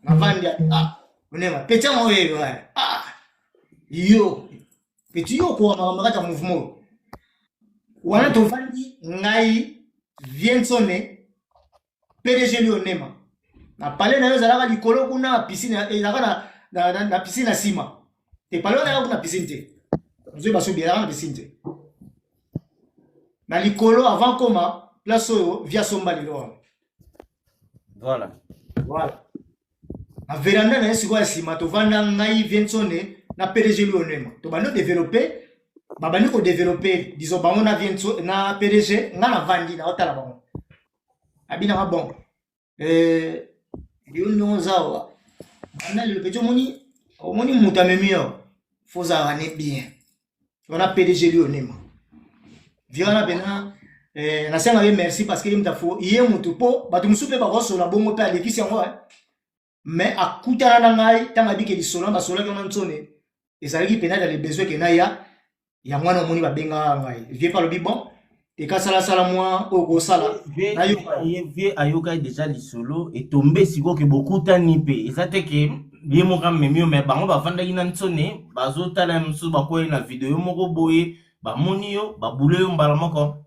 Navandi, ah, onema petit yango oyo, ah, yo petit, yo okoka makambo kati ya mouvement oyo wana. Tovandi, ngai, Viensone, PDG li onema na palais na yo. Ezalaka likolo kuna, piscine ezalaka na piscine na nsima te. Palais wana ezalaka kuna, piscine te. Ozwi basobi, ezalaka na piscine te. Na likolo, avant koma place oyo via somba lelo wana. Voilà. Voilà, na veranda na ye sikoyo ya nsima, tovanda, ngai, Viensone na PDG lui onema. Tobandi kodévelopper, babandi kodévelopper, disons bango na Vienso na PDG. Nga navandi, naotala bango. Abinaka bon, yo ndenge oza awa, banda lelo petit, omoni moto amemi yo, fo ozalaka ne bien wana. PDG lui onema vie wana mpena, nasengaka ye merci parce que ye moto afo ye motu, mpo bato mosusu mpe bakosola bongo mpe alekisi yango, mais akutana na ngai ntango abike lisolo basolaki wana. Ntsone ezalaki mpena dans le besoin ke naya yango wana. Omoni, babengaka ngai vie mpe alobi bon, ekasalasala mwa oyo kosala. Vie ayokaki déjà lisolo etombe. Sikoyo ke bokutani mpe eza te ke ye moko amemi yo, mais bango bavandaki na Ntsone, bazotala mosusu, bakwei na video moko boye, bamoni yo, babule yo mbala moko.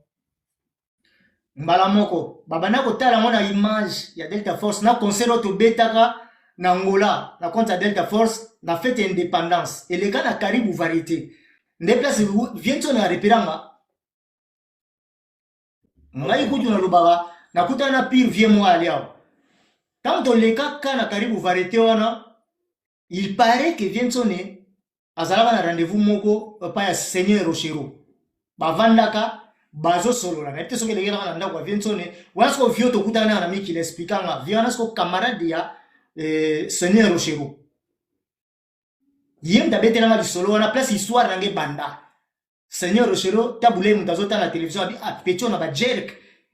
Mbala moko babanda kotala yango na image ya Delta Force na concert oyo tobetaka na Angola na compte ya Delta Force na fête ya indépendance eleka na Karibu Variété. Nde place vie Ntsone arepéranga ngai. Kutu nalobaka, nakutana na pire vie moko ali awa. Ntango tolekaka na Karibu Variété wana, il paraît que vie Ntsone azalaka na rendez-vous moko epai ya Seigneur Rochero, bavandaka, bazosolola. Nayebi te soki elekelaka na ndako ya vie Ntsone wana. Siko vie tokutana na mikili, expliquanga vie wana. Siko camarade ya Seigneur Rochero, ye moto abetelanga lisolo wana, place histoire nange ebanda. Seigneur Rochero tabule, moto azotala na télévision, abi: "Ah, petit oyo na bajerk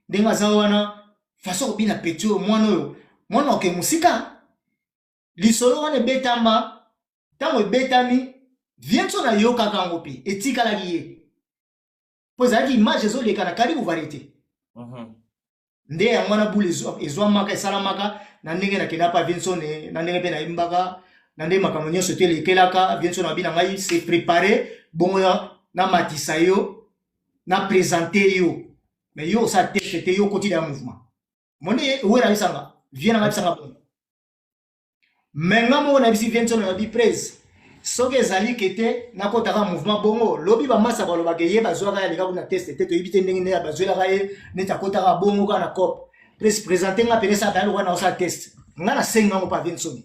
ndenge aza wana, façon kobina, petit oyo, mwana oyo, mwana oke mosika." Lisolo wana ebetama. Ntango ebetami, vie nso nayokaka yango mpe etikalaki ye, mpo ezalaki image ezoleka na Karibu Variété. Nde yango wana bule ezwamaka, esalamaka na ndenge nakenda pa Vinsone, na ndenge mpe nayembaka, na ndenge makambo nyonso te elekelaka. Vinsone abi na ngai: "Se préparé bongo, namatisa yo, na présente yo, mais yo osala test te, yo okoti ya mouvement." Monde ewera bisanga vie nanga, bisanga bongo. Me nga moko nayebisi Vinsone, nabi: "Prese, soki ezali ke te nakɔtaka mouvement bongo, lobi bamasa balobaka ye bazwaka ye, aleka kuna test te, toyebi te ndenge nde bazwelaka ye, neti akɔtaka bongo kaka na cop. Prese, présente nga pene, esala pena lokola na osala test." Nga nasengi yango pa Vinsone,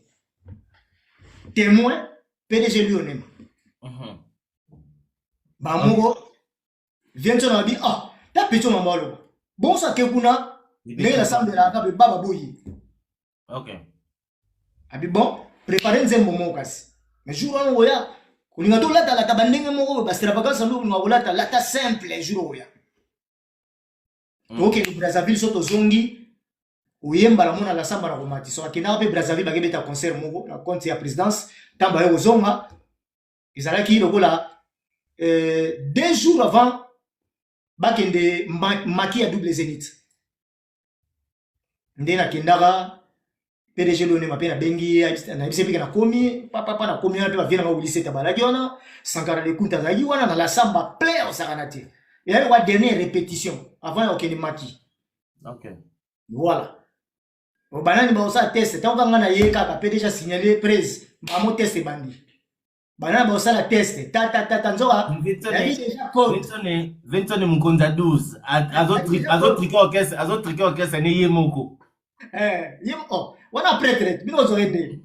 témoin PDG lui onema. Bamoko Vinsone abi: "Ah, ta petit mama aloba bongo, so ake kuna ndenge nasambelaka mpe baba boye." Abi: "Bon, prépare nzembo moko kasi, mais jour wana oya kolinga tolatalata bandenge moko boye, baextravagance nde okolinga kolata, lata simple jour oya." Tokokende Brazzaville, so tozongi, oyembala mona lasamba na komati. So akendaka mpe Brazzaville, bakebeta concert moko na compte ya présidence. Ntango baye kozonga, ezalaki lokola 2 jours avant bakende maki ya Double Zénith. Nde nakendaka, PDG Lonema mpe nabengi ye, nayebisi mpe nakomi papapa, nakomi wana mpe bavie nanga Oliseta balaki wana, Sankara Lekunta azalaki wana na lasamba plein, osakana te. Ezali kwa dernière répétition avant ya kokende maki. Voilà, banani baosala test. Ntango kanga na ye kaka, PDG signalé prese mbamo, test ebandi, banani baosala test, tatatata, nzoka yabi déjà code. Vincent mokonzi ya 12 azotriquer orchestre, azotriquer orchestre ne ye moko. Ye oh, wana prêtre, bino ozwaka nde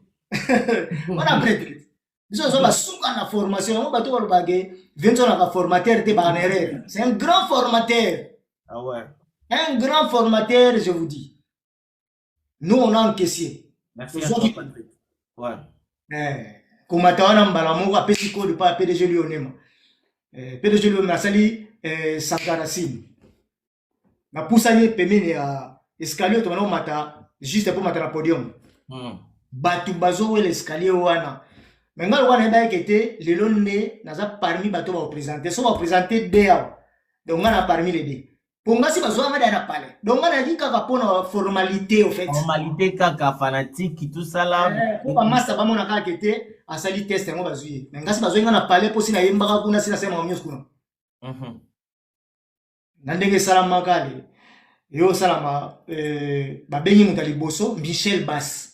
wana prêtre. Biso ozo basuka na formation yango. Bato balobake Vincent aka formateur te, baka na erreur. C'est un grand formateur. Ah ouais. Un grand formateur, je vous dis. Nous, on a encaissé. Merci à toi, Patrick. Ouais. Komata wana, mbala moko apesi code pa PDG Lionema. PDG Lionema asali Sankara signe, napusani pembeni ya escalier tobanda komata, juste mpo mata na podium. Bato bazowela escalier wana, me ngai lokola nayebaki te, lelo nde naza parmi bato bakoprésenter. So baprésenter de awa, donc ngai na parmi les deux. Po nga si bazwa nga na palais. Donc nga nayaki kaka mpo na formalité au fait. Formalité kaka fanatique tout ça là. Eh, po ba masta bamona kaka ke te asali test yango bazwi ye. Mais nga si bazwi nga na palais po si nayembaka kuna si nasala makambo nyonso kuna. Na ndenge esalamaka ale yo osalama babengi moto ya liboso Michel Bass.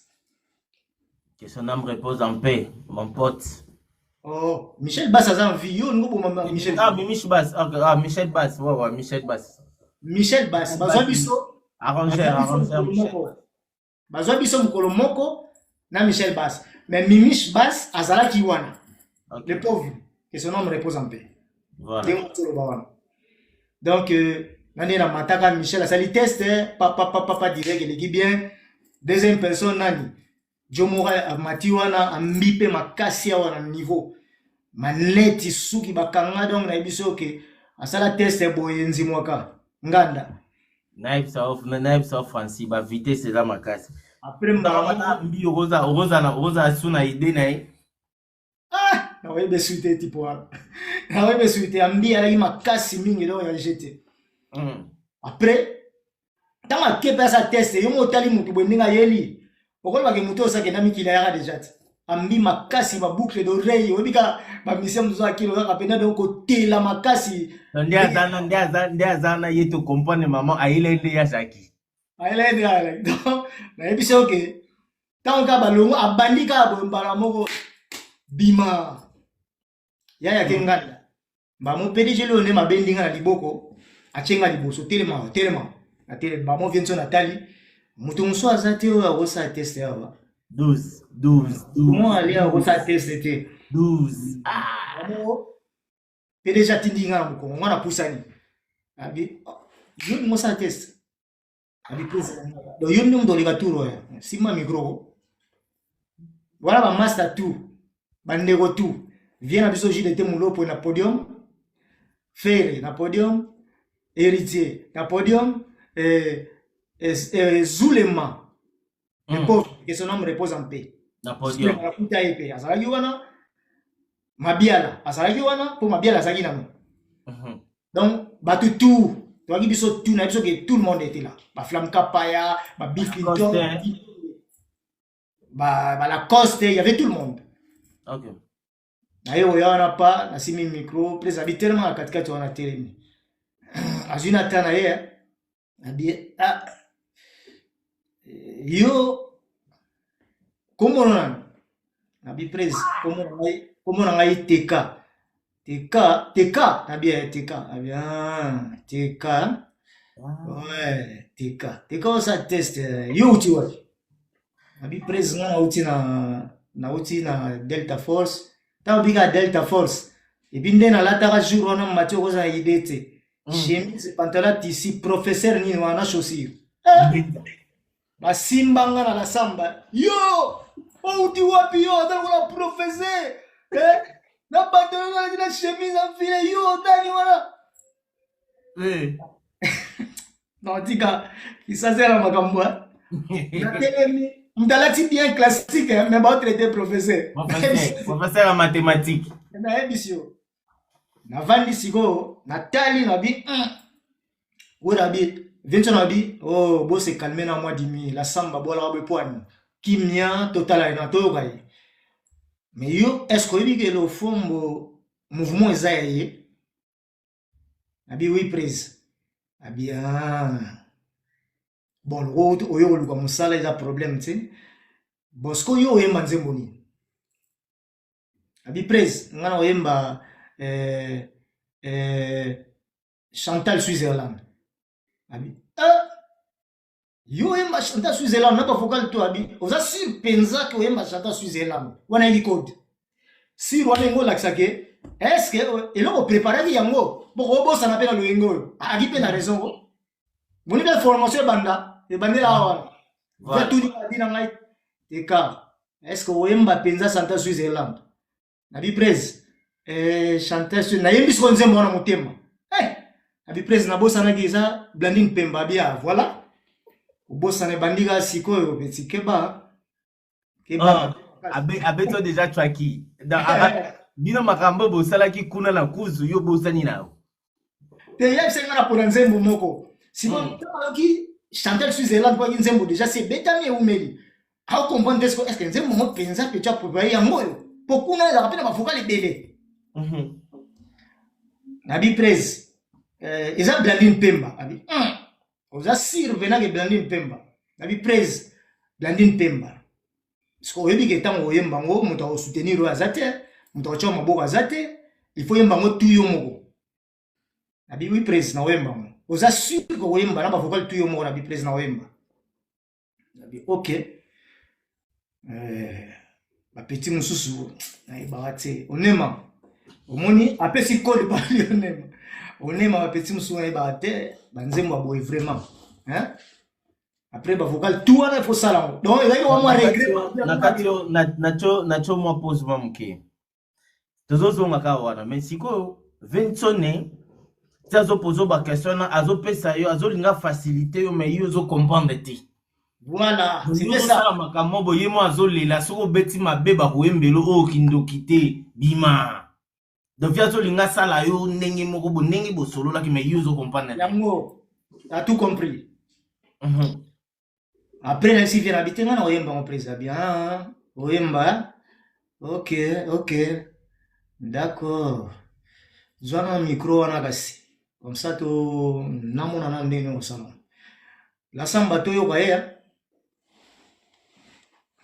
Que son âme repose en paix, mon pote. Oh, Michel Bass aza en vie. Yo olingo boma Michel. Ah, Michel Bass. Ah, ah, Michel Bass. Ouais, Michel Bass. Michel Bass. Bazwa biso. Arrangeur, arrangeur Michel. Bazwa biso mokolo moko na Michel Bass. Mais Mimiche Bass azalaki wana. Okay. Le pauvre, que son âme repose en paix. Voilà. Ndenge toloba wana. Donc na nde na mataka Michel asali test, papa papa papa direct eleki bien. Deuxième personne nani? Joe Mora amati wana ambi mpe makasi awa na niveau maneti suki bakanga donc nayebi so ke asala test boye nzimwaka nganda Nayebisa yo Francis, ba vitesse eza makasi. Après mbala moko mbi okozala su na idée na ye. Ah, nakoyeba esu te tipo wana, nakoyeba esu te. Ambi alaki makasi mingi donc ya jete. Après ntango ake mpe asa test, yo mo otali motu boye ndenge ayeli, okolobake motu oyo osakenda mikili ayaka deja te. Ambi makasi, baboucle d'oreille, oyebi kaka bamisia mosusu akilo kaka mpena donc kotela makasi. Nde aza na nde aza na ye to comprendre mama ayela ye nde yazaki. Ayela ye nde azalaki. Donc nayebi soki oke ntango kaka balongo abandi kaka boye mbala moko bima yaya ke nganda bamo PDG leo nde mabendi nga na liboko, atie nga liboso, telema telema na telema bamo vie nso natali moto mosusu aza te oyo akosala test awa. 12 12 12. Mo ali akosala test te. 12. Bamo PDG atindi nga na mokongo, nga napusani abi, oh, yo ningo osala test abi président, donc yo nde moto oleka tour oyo nsima micro wana, bamaster tout, bandeko tout vie na biso, JDT Mulopo na podium, Ferre na podium, Héritier na podium, Zulema, le pauvre, que son âme repose en paix. Na podium. Zulema nakuta ye mpe azalaki wana, Mabiala azalaki wana mpo Mabiala azalaki nano. Donc bato tout toyaki biso tout na biso ke tout le monde était là, baflamme Kapaya, babill Clinton, ba Lacoste, il y avait tout le monde. Naye oya wana pa nasimi micro, président abi telema na katikati wana, telemi, azwi na ta na ye, abi, ah, yo kombono nani? Nabi prese, kombo na ngai Teka Teka Teka. Nabi ya Teka, abi, ah, Teka, ouais, Teka Teka, osa test, yo uti wapi? Nabi prese, nga nauti na Delta Force. Ntango bika Delta Force epi nde nalataka jour wana mati okozala idée te, chemise, pantalon tissu, professeur nini wana, chaussure, basimbanga na lasamba, yo outi wapi? Yo aza lokola professeur, eh? Na pantalon nalati na chemise enfile, yo nani wana? Non, tika kisasela makambo natelemi, moto alati bien classique, mais baotraite professeur. Professeur ya mathématique. Nayebisi yo, navandi sikoyo, natali, nabi oyo, nabi Vincent, nabi, oh, bose calme na mwa dimi la samba bolaka boye poani kimia, totala ye na toyoka ye. Mais yo, est ce que oyebi ke Lofombo mouvement eza ya ye? Abi oui prise. Abi, ah. Bon, loko oyo koluka mosala eza problème te. Bon, sikoyo yo oyemba nzembo nini? Abi prise, nga na oyemba Chantal Switzerland. Abi, ah! Yo oyemba Chantal Switzerland na bavocal to? Abi, oza sûr mpenza ke oyemba Chantal Switzerland wana? Yebi code sur wana yango olakisa ke est ce que eloko opreparaki yango bokobosana mpe na loyenge oyo aki mpe na raison ko moni mpe formation ebanda ebandela awa wana. Tuni abi na ngai, Teka, est ce que oyemba mpenza Chantal Switzerland? Nabi prese, Chantal, nayembi siko nzembo wana motema, abi prese, nabosanaki eza Blandine Pemba. Abi, ah, voilà, obosana ebandi kaka sikoyo, petit, keba keba. Abeto déjà twaki bino makambo bosalaki kuna na kuzu, yo bosani na yo. Te yebisa nga na pona nzembo moko. Sikoyo ntango ayoki Chantal Switzerland po ayaki nzembo déjà se ebetami eumeli. Ao comprendre te sikoyo est-ce que nzembo yango mpenza mpe tia prepare yango oyo? Po kuna ezalaka mpe na ba vocal ebele. Nabi prese eza Blandine Pemba. Abi oza sûr venant ke Blandine Pemba. Nabi prese Blandine Pemba. Sikoyo oyebi ke ntango oyemba yango moto akosoutenir oyo aza te, moto akotya maboko aza te, il faut yemba yango tu yo moko. Nabi oui prese na oyemba yango. Oza sûr ke okoyemba na ba vocal tu yo moko? Nabi prese na oyemba. Nabi ok. Bapeti mosusu nayebaka te, onema omoni apesi kode bali onema onema, bapeti mosusu nayebaka te banzembo ya boye vraiment, hein? Après bavocal tout wana, il faut sala yango, donc ezalaki wa mwa regret. Na kati oyo, natio mwa pause mwa moke, tozozonga kaka wana. Mais sikoyo Vinsone ti azopoza baquestion wana, azopesa yo, azolinga facilité yo, mais yo ozocomprendre te. Voilà, c'était ça. Osala makambo boye, ye mo azolela soki obeti mabe, bakoyembela oyo kindoki te, bima. Donc ye azolinga asala yo ndenge moko bo ndenge bosololaki, mais yo ozocomprendre te. Yango, t'as tout compris. Après nayebisi vie na bi te, nga na oyemba ngo président bien. Ah, oyemba, ok, d'accord, zwa na micro wana kasi, comme ça to namona na ndenge osala la samba, toyoka ye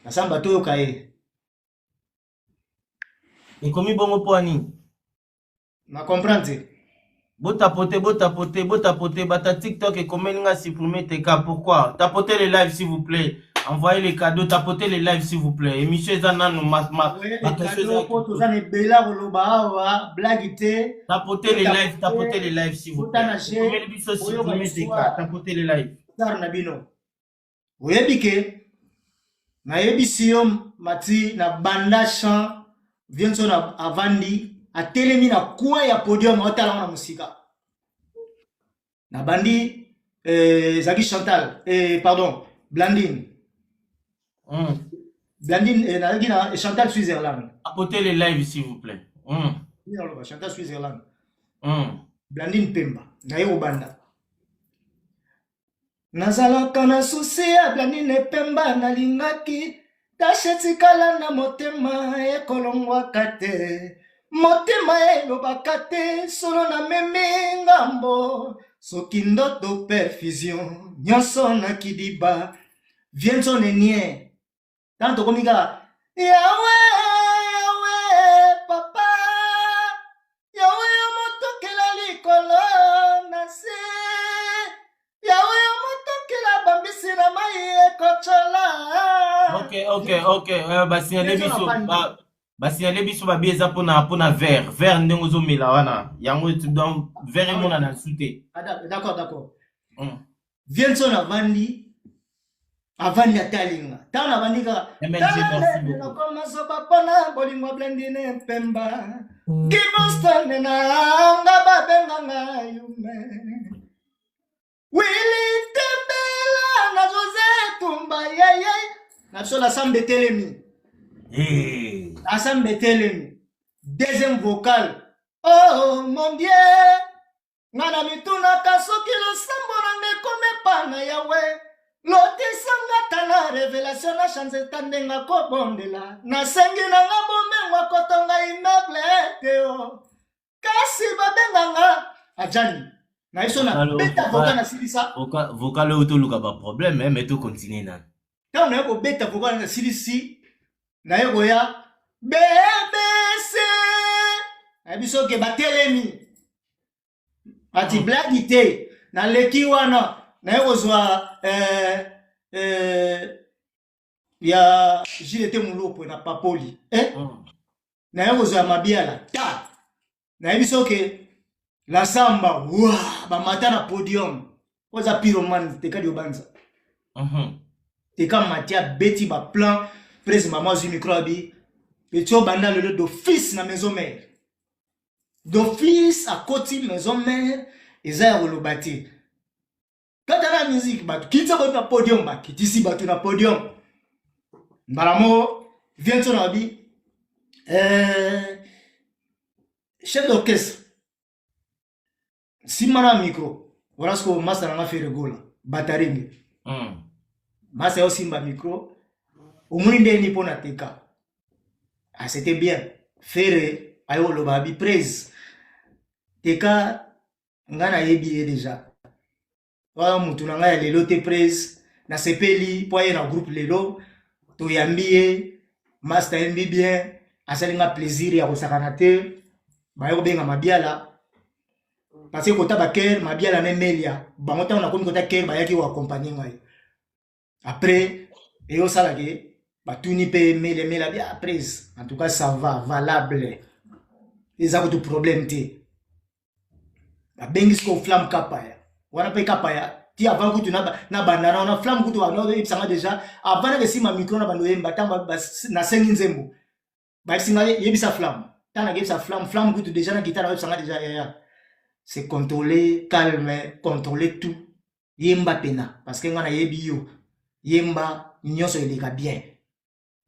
la samba, toyoka ye. Ekomi bongo mpo ya nini? Na comprendre te. Botapote, botapote, botapote. Bata TikTok ekomeli nga supprimer teka, pourquoi? Tapotez les lives, s'il vous plaît, envoyez les cadeaux, tapotez les lives, s'il vous plaît. Émission eza nanu ma baquestion eza. Po toza na ebela koloba awa, blague te. Tapotez les lives, tapotez les lives, s'il vous plaît. Ekomeli biso supprimer teka, tapotez les lives. Star na bino oyebi ke nayebisi yo mati na banda champ Vienson avandi, atelemi na coin ya podium, aotala ngo na mosika. Nabandi ezalaki Chantal, pardon, Blandine. Blandine, nazalaki na Chantal Switzerland. Tapotez les lives, s'il vous plaît. Naloba Chantal Switzerland. Blandine Pemba naye kobanda. Nazalaka na susi ya Blandine Pemba, nalingaki tashe etikala na motema, ekolongwaka te, motema elobaka te solo namemi ngambo, soki ndoto perfusion nyonso na kidiba vienzo nenie. Ntango tokomi kaka yawe yawe papa yawe yo motokela likolo na se, yawe yo motokela bambisi na mai ekotyola. Ok, basignale biso, basignale biso babi eza mpona verre ndenge ozomela wana yango, donc verre emonana su te. Ah, d'accord. Vienson avandi, avandi, atalinga ntango nabandi kaka nakomazoba mpona bolingo Blandine Mpemba Gibostone nanga babenganga yume Wili Tembela na Jose Tumba yeye na biso. Lasambe etelemi. Lasambe etelemi, deuxième vocal, oh mon Dieu, nga na mitunaka soki losambo nanga ekomi epa na Yawe, lotisanga tala révélation na change ta ndenge akobondela. Nasengi nanga bomengo akotonga immeuble te o, kasi babenganga ajani na biso na beta vocal na silisa. Vocal oyo toluka baproblème, mais tocontinue nani. Ntango naye kobeta vocal na silisi, naye koya bbc na biso ke batelemi ati blague te. Naleki wana, naye kozwa ya Gilles te Mulopwe na papoli, eh? Naye kozwa ya Mabiala ta, nayebi soki la samba wa bamata na podium oyo eza pyromane tekadi obanza. Teka mati, abeti baplan prese, mama azwi micro, abi eti obanda lelo d'office na maison mère, d'office akoti maison mère, eza ya koloba te. Kata na musique, bato kitisa bato na podium, bakitisi bato na podium mbala moko. Viento na abi chef d'orchestre. Nsima na micro wana sikoyo masa na nga Ferre Gola bataringe. Masa yo simba micro, omoni ndenge nini mpo na teka. Ah, c'était bien. Ferre ayo oloba abi prese teka, nga nayebi ye déjà, wana mutu na ngai ya lelo te. Prese, nasepeli mpo aye na groupe lelo, toyambi ye, master ayembi bien, asali nga plaisir ya kosakana te. Baye kobenga Mabiala parce que kota bakere Mabiala na Emelia bango, ntango nakomi kota kere, bayaki koaccompagner ngai. Après eyosala ke batuni mpe Emelia, Emelia bia prese, en tout cas ça va, valable, eza kutu problème te. Babengi sikoyo Flamme Kapaya wana mpe Kapaya ti avant kutu na bandana wana, Flamme kutu oyebisanga déjà avant naka esima micro na bando oyemba. Ntango nasengi nzembo, bayebisi ngai yebisa Flamme. Ntango nakeyebisa Flamme, Flamme kutu déjà na guitare oyebisanga déjà: yaya, c'est contrôler, calme, contrôler tout, yemba pena parce que ngai nayebi yo, yemba nyonso eleka bien.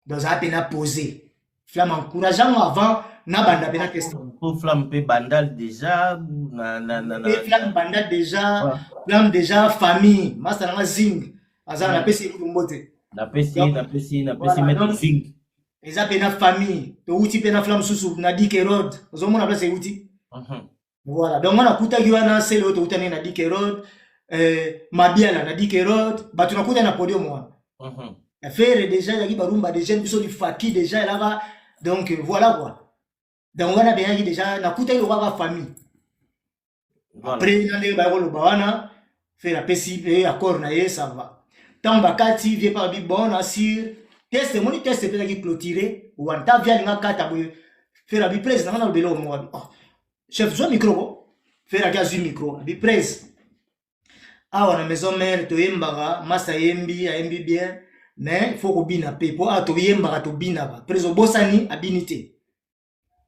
Donc zala pena posé. Flamme encourageant avant nabanda pena test. Po Flamme mpe Bandal déjà na Flamme Bandal déjà. Flamme déjà famille, master nanga Zing aza, napesi ye mbote. Napesi maître Zing. Eza mpe na famille, touti mpe na Flamme susu na Dike Road, ozomona place euti. Voilà, donc nga nakutaki wana sele oyo toutani na Dike Road, Mabiala na Dike Road, bato nakutani na podium wana. Affaire déjà ezalaki barumba déjà, biso lifaki déjà elaka. Donc voilà quoi, donc wana beyaki déjà nakutaki lokwaka famille. Après na ndenge baya koloba wana, Ferre apesi mpe accord na ye, ça va. Ntango bakati vie par bi bon na sur test, emoni test mpe ezalaki clôturé wana. Ta vie alinga kata boye, Ferre abi: prese nanga na lobele omo abi: oh chef, zwa micro ko. Ferre aki azwi micro, abi: prese, awa na Maison Mère toyembaka, masa ayembi, ayembi bien, mais faut kobina mpe, po awa toyembaka, tobinaka. Prese obosani, abini te.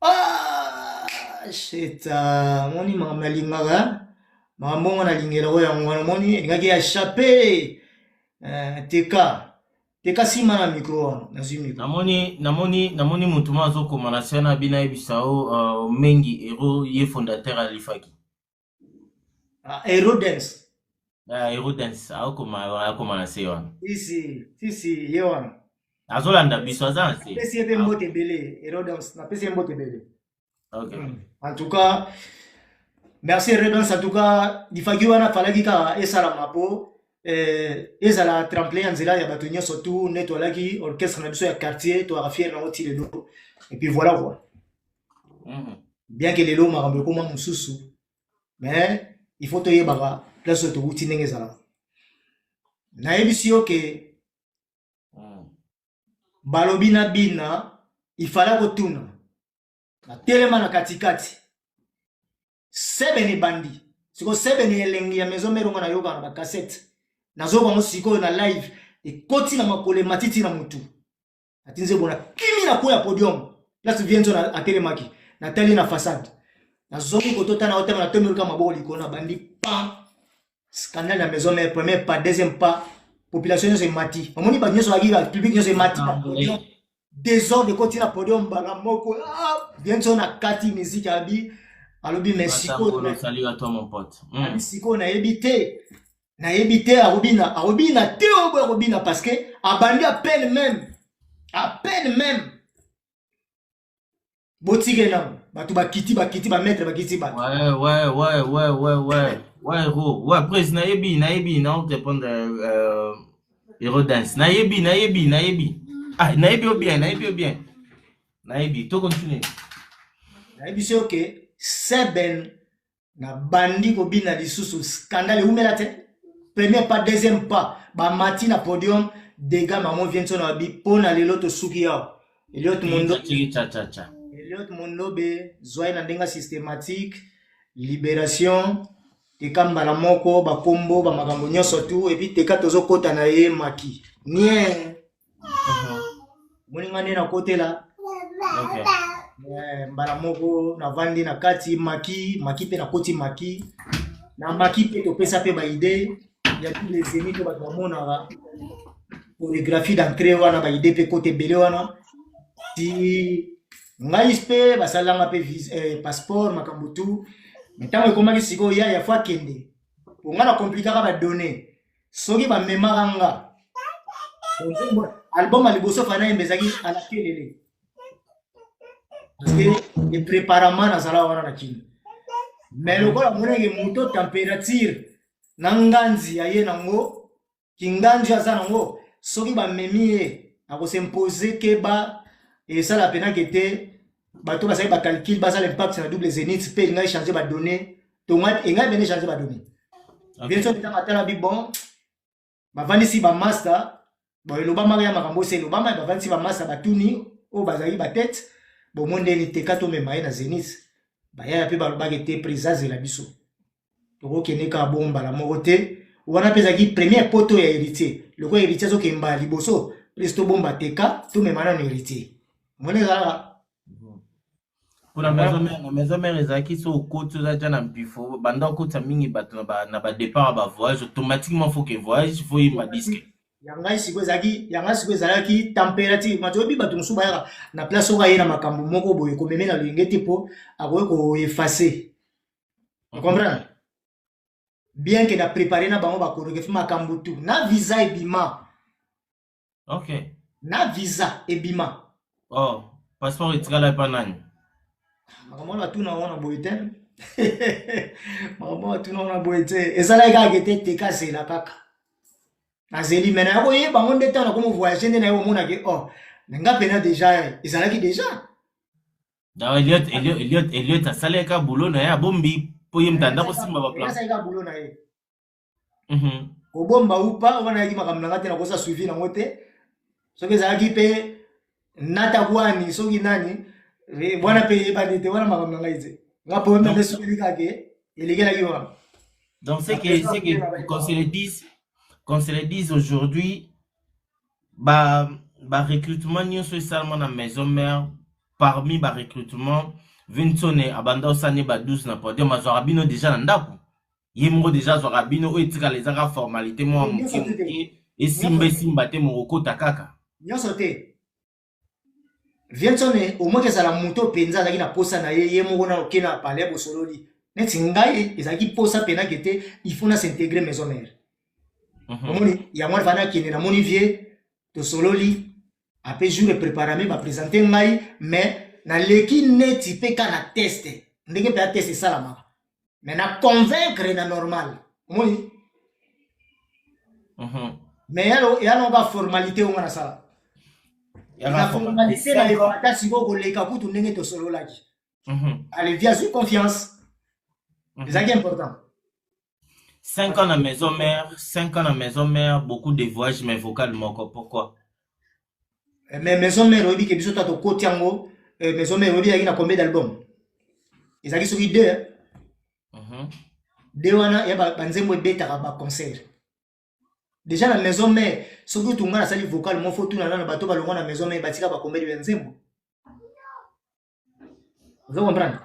Ah, sheta moni makambo nalingaka, makambo ngo nalingela oyo yango wana, omoni elingaki échappe. Teka teka nsima na micro wana, nazwi micro. Namoni motu mo azokoma na se na bino, ayebisa o Mengi Hero, ye fondateur alifaki. Ah, Hero Dance. Hero Dance akoma na se wana. Sisi sisi, ye wana. Azolanda biso, aza na se. Napesi ye mpe mbote ebele, Hero Dance, napesi ye mbote ebele. Ok. En tout cas merci Redance. En tout cas lifaki wana falaki kaka esalama po ezala tremplin ya nzela ya bato nyonso tu nde toalaki orchestre na biso ya quartier, toyaka fier nango ti lelo. Et puis voilà quoi. Bien que lelo makambo ekóma mosusu, mais il faut toyebaka place oyo towuti ndenge ezalaka. Nayebisi yo ke balobi na bina ifala kotuna, natelema na katikati, sebene ebandi sikoyo, sebene elengi ya Maison Mère ngo nayoka na bacassette, nazoyoka yango sikoyo na live, ekoti na makolo, ematiti na motu, ati nzembo, na kimi na kwe ya podium, place vienzo atelemaki, natali na façade, nazongi kotota otema, natombelaka maboko likolo, na bandi pan scandale ya Maison Mère. Premier pas, deuxième pas, population nyonso emati, omoni bato nyonso baki, public nyonso emati na podium, désordre ekoti na podium mbala moko. Ah, bientôt na kati musique, abi alobi mais sikoyo Salut à toi, mon pote. Abi sikoyo nayebi te, nayebi te, akobina, akobina te oyo boye, akobina parce que abandi à peine même, à peine même. Botike nango, bato bakiti, bakiti, bamaître bakiti bato. Ouais, héros. Ouais, prise, nayebi, nayebi, na répondre Héros Dance. Nayebi, nayebi, nayebi. Ah, nayebi au bien, nayebi au bien. Nayebi, to continue. Nayebi so ke seben na bandi kobina lisusu, scandale eumela te. Premier pas, deuxième pas, bamati na podium, dégâts. Mamo vienso na babi mpo na lelo tosuki awa. Eliot Mondo. Tiki cha cha cha. Eliot Mondobe zwai na ndenge systématique, libération teka mbala moko, bakombo bamakambo nyonso tu, et puis teka tozokɔta na ye maki nie moninga nde nakotela. Mbala moko navandi na kati maki maki mpe nakoti maki na maki mpe topesa mpe baidées ya tous les zénith oyo bato bamonaka, chorégraphie d'entrée wana, baidées mpe kote ebele wana. Ti ngai mpe basalelanga mpe passeport, makambo tu. Mais ntango ekomaki sikoyo yaya fo akende, po nga na komplikaka badonne soki bamemaka nga album ya liboso fana yemba ezalaki alakelele, parce que epreparama nazala wana na Kini. Mais lokola moneke moto température na nganzi ya ye nango kinganzi aza nango, soki bamemi ye akosimpose keba esala penake te. Bato basali bacalcul, basala impact na Double Zénith mpe elingai change badonné to engai pene change badonné. Bien sûr, ntango atala bi bon, bavandisi bamaster. Bon, elobamaka ya makambo osi elobama. Bavandisi bamaster, batuni oyo bazalaki batete bomo ndeni teka tomema ye na Zénith. Bayaya mpe balobaki te, président azela biso, tokokende kaka bongo mbala moko te. Wana mpe ezalaki première poto ya Héritier. Lokola Héritier azokemba liboso, place tobomba teka, tomema nano Héritier. Moni ezalaka. Mpona Maison Mère, na Maison Mère ezalaki so okoti, oza tia na mpifo, banda okotisa mingi bato na badépart ya bavoyage, automatiquement faut que voyage, faut yemba disque. Ya ngai sikoyo ezalaki, ya ngai sikoyo ezalaki température. Mato oyebi, bato mosusu bayaka na place oyo, aye na makambo moko boye, komeme na loyenge te mpo akoki koeffacer, comprendre bien que na préparé na bango bachorégraphie, makambo tu na visa ebima. Na visa ebima. Oh, passeport etikala epa nani? Makambo wana batuna wana boye te, makambo wana batuna wana boye te. Ezalaki kaka te, teka zela kaka, nazeli. Me naya koyeba yango nde ntango nakomi voyage, nde naye komonake oh, me nga mpena déjà ezalaki déjà. Donc Eliot asalaki boulot na ye, abombi mpo ye moto anda kosimba baplan. Asalaki kaka boulot na ye. Kobomba upa wana ayaki makambo na nga te, nakosa suivi nango te. Soki ezalaki mpe natakwani, soki nani wana mpe eyebani te, wana makambo na ngai te. Nga po mpe sukeli kaka elekelaki wana. Donc c'est que qu'on se le dise aujourd'hui, ba recrutement nyonso esalama na Maison Mère, parmi ba recrutement, Vincent abanda osani ba 12 na podium, azwaka bino déjà na ndako. Ye moko déjà azwaka bino, oyo etikala ezaka formalité mwa moke moke, esimba esimba te, mokokota kaka. Nyonso te. Vincent omoki ezala moto mpenza azalaki na posa na ye, ye moko na oke na palais, bosololi. Neti ngai ezalaki posa mpenake te, il faut na s'intégrer Maison Mère. Omoni yango wana fana akende, namoni vie, tosololi. Ape jour epreparame, baprésente ngai, mais naleki neti mpe ka na test, ndenge mpe ya test esalamaka, mais na convaincre na normal, omoni. Mais yalo ba formalité oyo nga nasala na formalité na epata sikoyo koleka kutu ndenge tosololaki. Alevi azwi confiance, ezalaki important. 5 ans na Maison Mère, 5 ans na Maison Mère, beaucoup de voyages, mais vocal moko, pourquoi? Mais Maison Mère, oyebi ke biso ta tokoti yango. Maison Mère, oyebi ezalaki na combien d'album? Ezalaki soki deux. Deux wana ya banzembo ebetaka baconcert déjà na Maison Mère. Soki otunga nasali vocal mo, fo tuna nano bato balongwa na Maison Mère, batika bacombien ya nzembo? Ozo comprendre,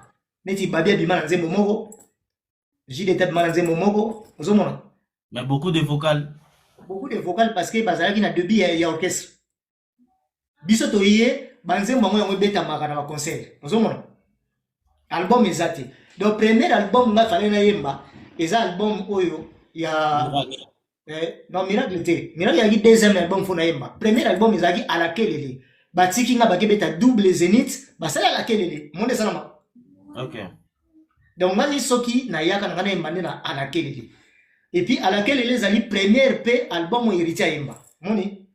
neti Babi abima na nzembo moko, JDT abima na nzembo moko, ozomona. Mais beaucoup de vocal. Beaucoup de vocal parce que bazalaki na début ya orchestre. Biso toye, banzembo yango ebetamaka na baconcert, ozomona. Album eza te. Donc premier album nga fale nayemba eza album oyo ya non, Miracle te. Miracle ezalaki deuxième album fo nayemba. Premier album ezalaki Alakelele. Batiki nga, bakebeta Double Zénith, basali Alakelele monde esalama. Donc ngani soki nayaka na nga nayemba nde na Alakelele. Et puis Alakelele ezali première mpe album oyo Héritier ayemba. Moni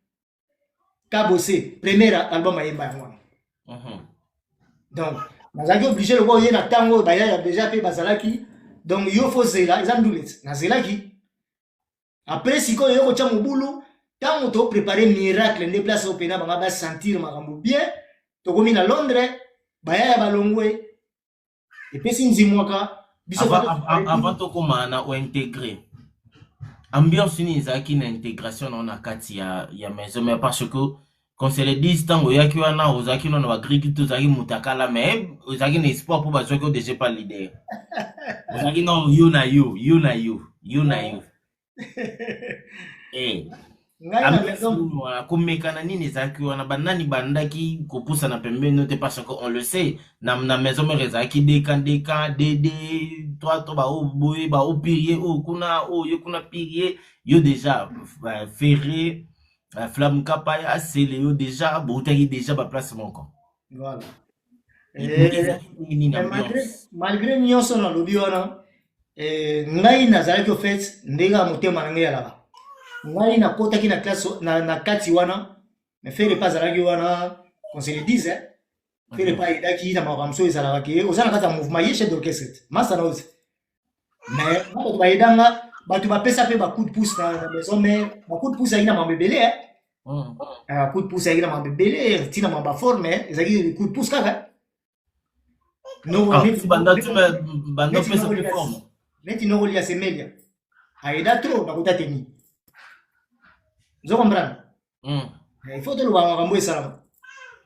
Kabose, premier album ayemba yango wana. Donc nazalaki obligé, lokola oye na ntango oyo bayaya déjà mpe bazalaki, donc yo fo zela, eza ndule nazelaki. Après sikoyo yo kotya mobulu ntango toprépare Miracle, nde place oyo mpena banga basentir makambo bien. Tokomi na Londres, bayaya balongwe, epesi nzimwaka biso. Avant tokóma na ointégrer, ambiance nini ezalaki na intégration na na kati ya Maison Mère? Parce que qu'on se le dise, ntango oyaki wana, ozalaki nano bagriki te, ozalaki mutakala, mais ozalaki na espoir mpo bazwaki yo déjà pa leader. Ozalaki no yo na yo, yo na yo, yo na yo. Ngai na maison. Komekana nini ezalaki wana? Banani bandaki kopusana pembeni te? Parce que on le sait, na Maison Mère ezalaki deka deka, dd 3 to bao boye, bao pirie oyo kuna, oyo ye kuna pirie yo déjà, Ferré, Flamme Kapaya, Sele, yo déjà boutaki déjà baplace moko. Voilà. Ezalaki nini na malgré, ambiance? Malgré nyonso nalobi wana, ngai nazalaki au fait ndenge ya motema na ngai alaka. Ngai nakotaki na classe na kati wana, mais Ferre mpe azalaki wana, qu'on se le dise, hein. Ferre mpe ayedaki na makambo mosusu. Ezalaka ke oza na kati ya mouvement, ye chef d'orchestre te, masa na ozi, mais na bato bayedanga, bato bapesa mpe bacoup de pouce na Maison Mère. Bacoup de pouce ezalaki na makambo ebele, hein. Coup de pouce ezalaki na makambo ebele, ntina makambo baforme, ezalaki coup de pouce kaka. Ah, banda opesa mpe forme. Neti nokoliya semelia ayeda trop nakota teni, ozo comprendre? Il faut toloba makambo esalama.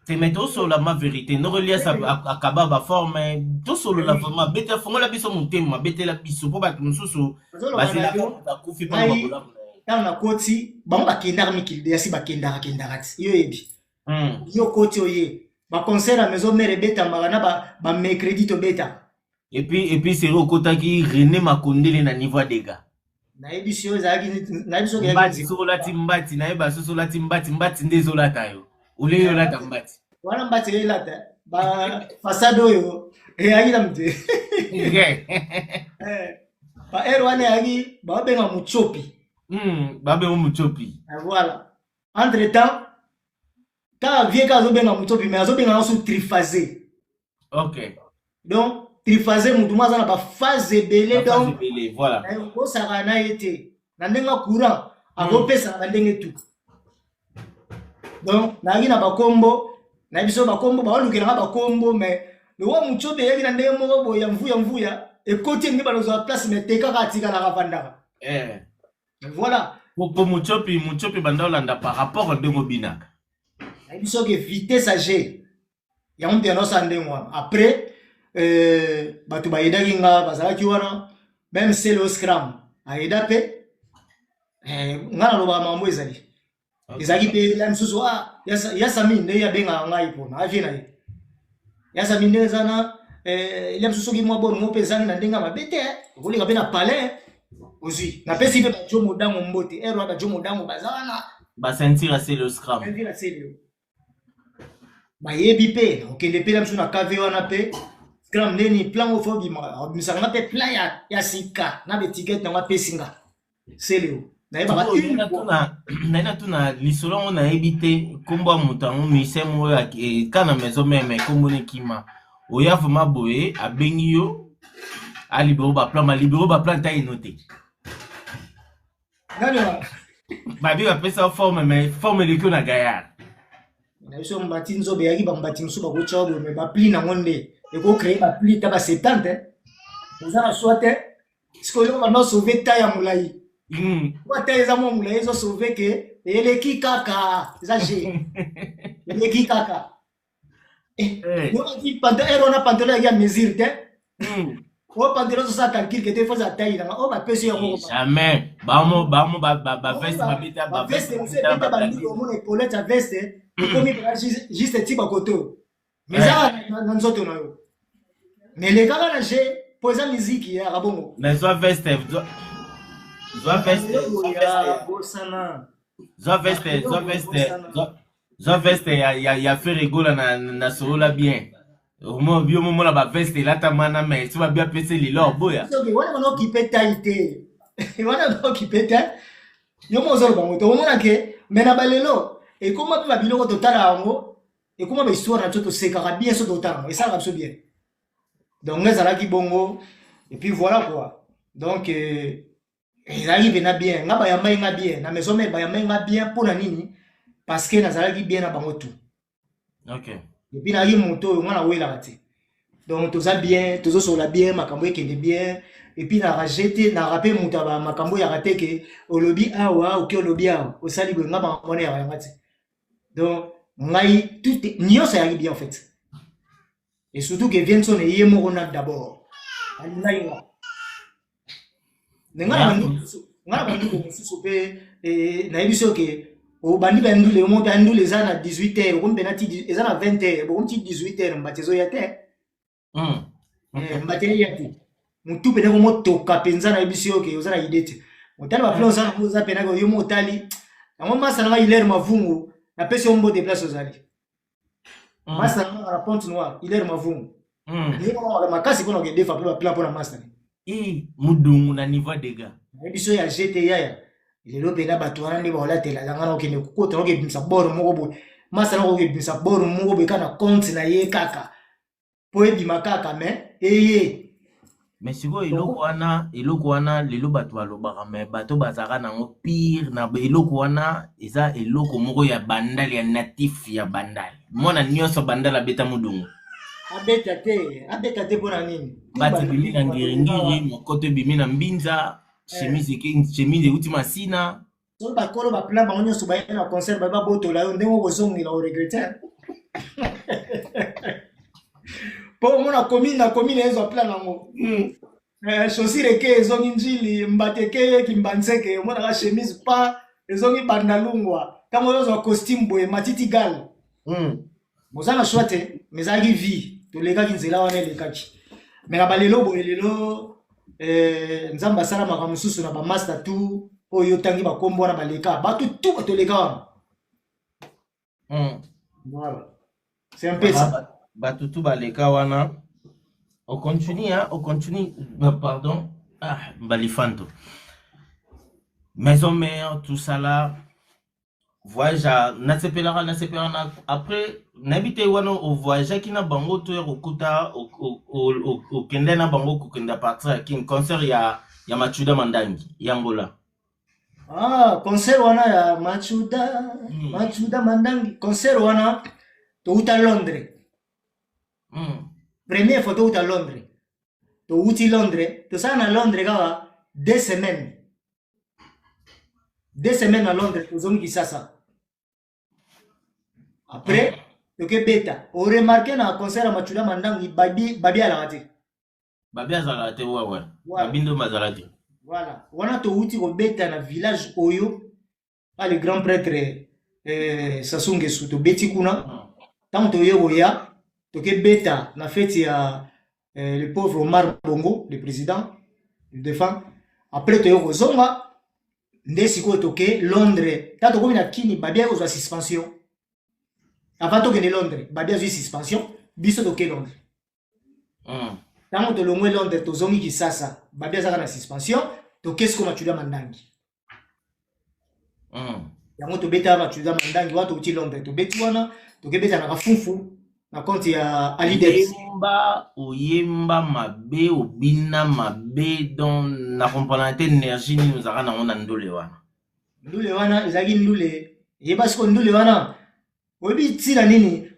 Te, mais tosolola ma vérité, ndoko Elias akaba baforme. Tosolola vraiment, betela, fongola biso motema, betela biso, mpo bato mosusu Nazoloba na bazelaka yo. moto akufi mpona Ngai babolamu na ye. Ntango nakoti, bango bakendaka mikili yasi, bakendaka kendaka ti yo yebi. Yo koti, oye baconcert ya Maison Mère ebetamaka na bamercredi, tobetaka. Et puis seri okotaki René Makondele na niveau ya dega. Nayebi si yo ezalaki, nayebi soki mbati ezalaki. Soki olati mbati, nayeba soki olati mbati, mbati nde ezolata yo, olie olata mbati. Wana mbati eyelata ba façade oyo eyaki na mutu. Ba ere wana eyaki baobenga mutsopi. Babengo mutsopi. Voilà. Entre temps, kaka vie kaka azobenga mutsopi, mais azobenga yango su triphasé. Donc triphasé, mutu mo aza na baphase ebele. Baphase Donc ebele, voilà. Okosaka na ye te na ndenge ya courant, akopesaka na ndenge tu. Donc nayaki na bakombo na biso, bakombo baolukelanga bakombo, mais lowa mutsopi eyaki na ndenge moko boye ya mvuya mvuya, ekoti ndenge balozwa place, mais te, kaka atikalaka, avandaka. Voilà. Po mutsopi, mutsopi banda olanda par rapport ndenge obinaka. Nayebi soki vitesse age yango mpe yango ndenge wana. Après, bato bayedaki nga, bazalaki wana, même Selo Scram ayeda mpe. Nga nalobaka makambo ezali. Ezalaki mpe ya mosusu, ah, ya Sami nde abengaka ngai mpona avie na ye ya Sami nde eza na ya mosusu. Soki mwa bono mo mpe ezangi na ndenge ya mabe te, okoleka mpe na palais, ozwi. Napesi mpe bajo modango mbote, ere wana bajo modango baza wana. Baceinture ya Selo Scram. Ceinture ya Selio bayebi mpe. Okende mpe na biso na kave wana mpe Scram ndeni plan oyo fo bima, abimisaka nga mpe plan ya sika na baétiquette nango, apesi nga Selio, nayebaka une fois. Naye natuna lisolo yango, nayebi te nkombo ya moto yango, musicien moko oyo ka na Maison Mère, nkombo nekima oya vraiment boye, abengi yo alibero baplan, malibero baplan ta ino te. Nani wana? Babi bapesa forme, mais forme eleki yo na gaillard. Na biso mbati nzobe eyaki, bambati mosusu bakotya boye, mais bapli nango nde ekocréer bapli ta ba 70, oza na soi te. Sikoyo eloko banda osauve ta ya molai, po ta eza mwa molai, ezosauve ke eleki kaka, eza g eleki kaka. Yokaki ere wana pantalon yaki ya mesure te. Oyo pantalon ozosala calcul ke te, faut eza taille nanga oyo bapesi yango. Jamais, bamo bamo baveste babeta. Baveste mosusu ebeta bandiki, omona epolete ya veste ekomi juste ti bakoto, mais eza na nzoto na yo, mais elekaka na g po eza miziki yaka bongo. Mais zwa veste, zwa veste. Bosana. Zwa veste, zwa veste, zwa veste ya Ferre Gola na solola bien. Omo bio momona baveste elata mana, mais so babi apesi lilo oboya. Soki wana bana okipe tai te, wana bana okipe te, yo mo ozoloba ngo te, omona ke me na balelo ekóma mpe babiloko totala yango, ekóma bahistoire na biso, tosekaka bien so totala yango, esalaka biso bien. Donc nga ezalaki bongo, et puis voilà quoi. Donc ezalaki mpena bien, nga bayambai nga bien na Maison Mère, bayambai nga bien. Mpo na nini? Parce que nazalaki bien na bango tout. Et puis nayaki moto oyo nga nawelaka te. Donc toza bien, tozosola bien, makambo ekende bien. Et puis narage te, nara mpe moto ya makambo oyaka te ke olobi awa, oke olobi awa, osali boye. Nga makambo wana eyaka yanga te. Donc ngai tout nyonso eyaki bien en fait, et surtout que Vienson ye moko na d'abord alingaki nga. Me nga na banduku mosusu mpe, nayebi soki. Obandi ba ndule, omo ba ndule eza na 18 heures, okomi pena ti eza na 20 heures, bokomi ti 18 heures, mbati ezoya te. Mbati eya te. Mutu pena komotoka penza na yebisi yo ke oza na idée te. Otali ba plan oza nango, oza pena yo mo otali. Yango masa na nga Hilaire Mavungu, napesi yo mbote place ozali. Masa na nga na Pointe Noire, Hilaire Mavungu. Yo moko makasi pona kodefa pe ba plan pona masa. Eh, mudungu na niveau ya dégâts. Nayebi so ya GT yaya. Lelo pena bato wana nde baolatela nga na okende kokota na okebimisa bor moko boye. Masa na okebimisa bor moko boye kaka na compte na ye kaka. Po ebima kaka mais eye. Mais sikoyo eloko wana, eloko wana lelo bato balobaka mais bato bazalaka nango pire na eloko wana, eza eloko moko ya bandal, ya natif ya bandal. Mwana nyonso bandal abeta mudungu. Abeta te, abeta te mpona nini? Bati ebimi na ngiringiri, mokoto ebimi na mbinza, chemise eke, chemise euti masina. Soki bakolo ba plan bango nyonso baye na concert baye babotola yo ndenge okozongela oregrete. Po omona commune na commune ezwa plan yango. Chaussure eke ezongi njili, mbate eke kimbanseke, omonaka chemise pa ezongi bandalungwa. Ntango ozwa costume boye matiti gal. Boza na choix te, mais ezalaki vie. Tolekaki nzela wana elekaki. Mais na balelo boye lelo Nzambe asala makambo mosusu na ba master tout oyo otangi bakombo wana baleka. Bato tout toleka wana. Voilà. C'est un peu ça. Bato tout baleka wana. On continue, hein? On continue. Pardon. Ah, Balifanto. Maison mère, tout ça là. Voyage à nasepelaka, nasepelaka na après nayebi te wana ovoyageaki na bango to ya kokuta okende na bango kokende à partir ya Kin concert ya Machuda Mandangi ya Angola. Ah, concert wana ya Machuda, Machuda Mandangi, concert wana touta Londres. Première fois touta Londres. Touti Londres, tosala na Londres kaka 2 semaines. 2 semaines à Londres, tozongi Kinshasa. Après, toke beta. O remarqué na concert ya Machuda Mandangi, babi alaka te. Babi azalaka te, ouais, ouais. Voilà. Babi ndo bazalaka te. Voilà. Wana touti kobeta na village oyo, pa le grand prêtre Sassou Nguesso, tobeti kuna. Tango toye koya, toke beta na fête ya le pauvre Omar Bongo, le président, le défunt. Après toye kozonga, nde sikoyo toke Londres. Tango tokomi na Kini, Babi akozwa suspension. Avant tokende Londres, Babi azwi suspension, biso toke Londres. Tango tolongwe Londres, tozongi Kinshasa, Babi azaka na suspension, toke sikoyo Machuda Mandangi. Yango tobeta Machuda Mandangi wana touti Londres, tobeti wana, tokebeta na Kafufu na compte ya Ali Debs. Oyemba, oyemba mabe, obina mabe, donc na comprendre te énergie nini ozalaka nango na ndule wana. Ndule wana ezalaki ndule, yeba siko ndule wana oyebi ntina nini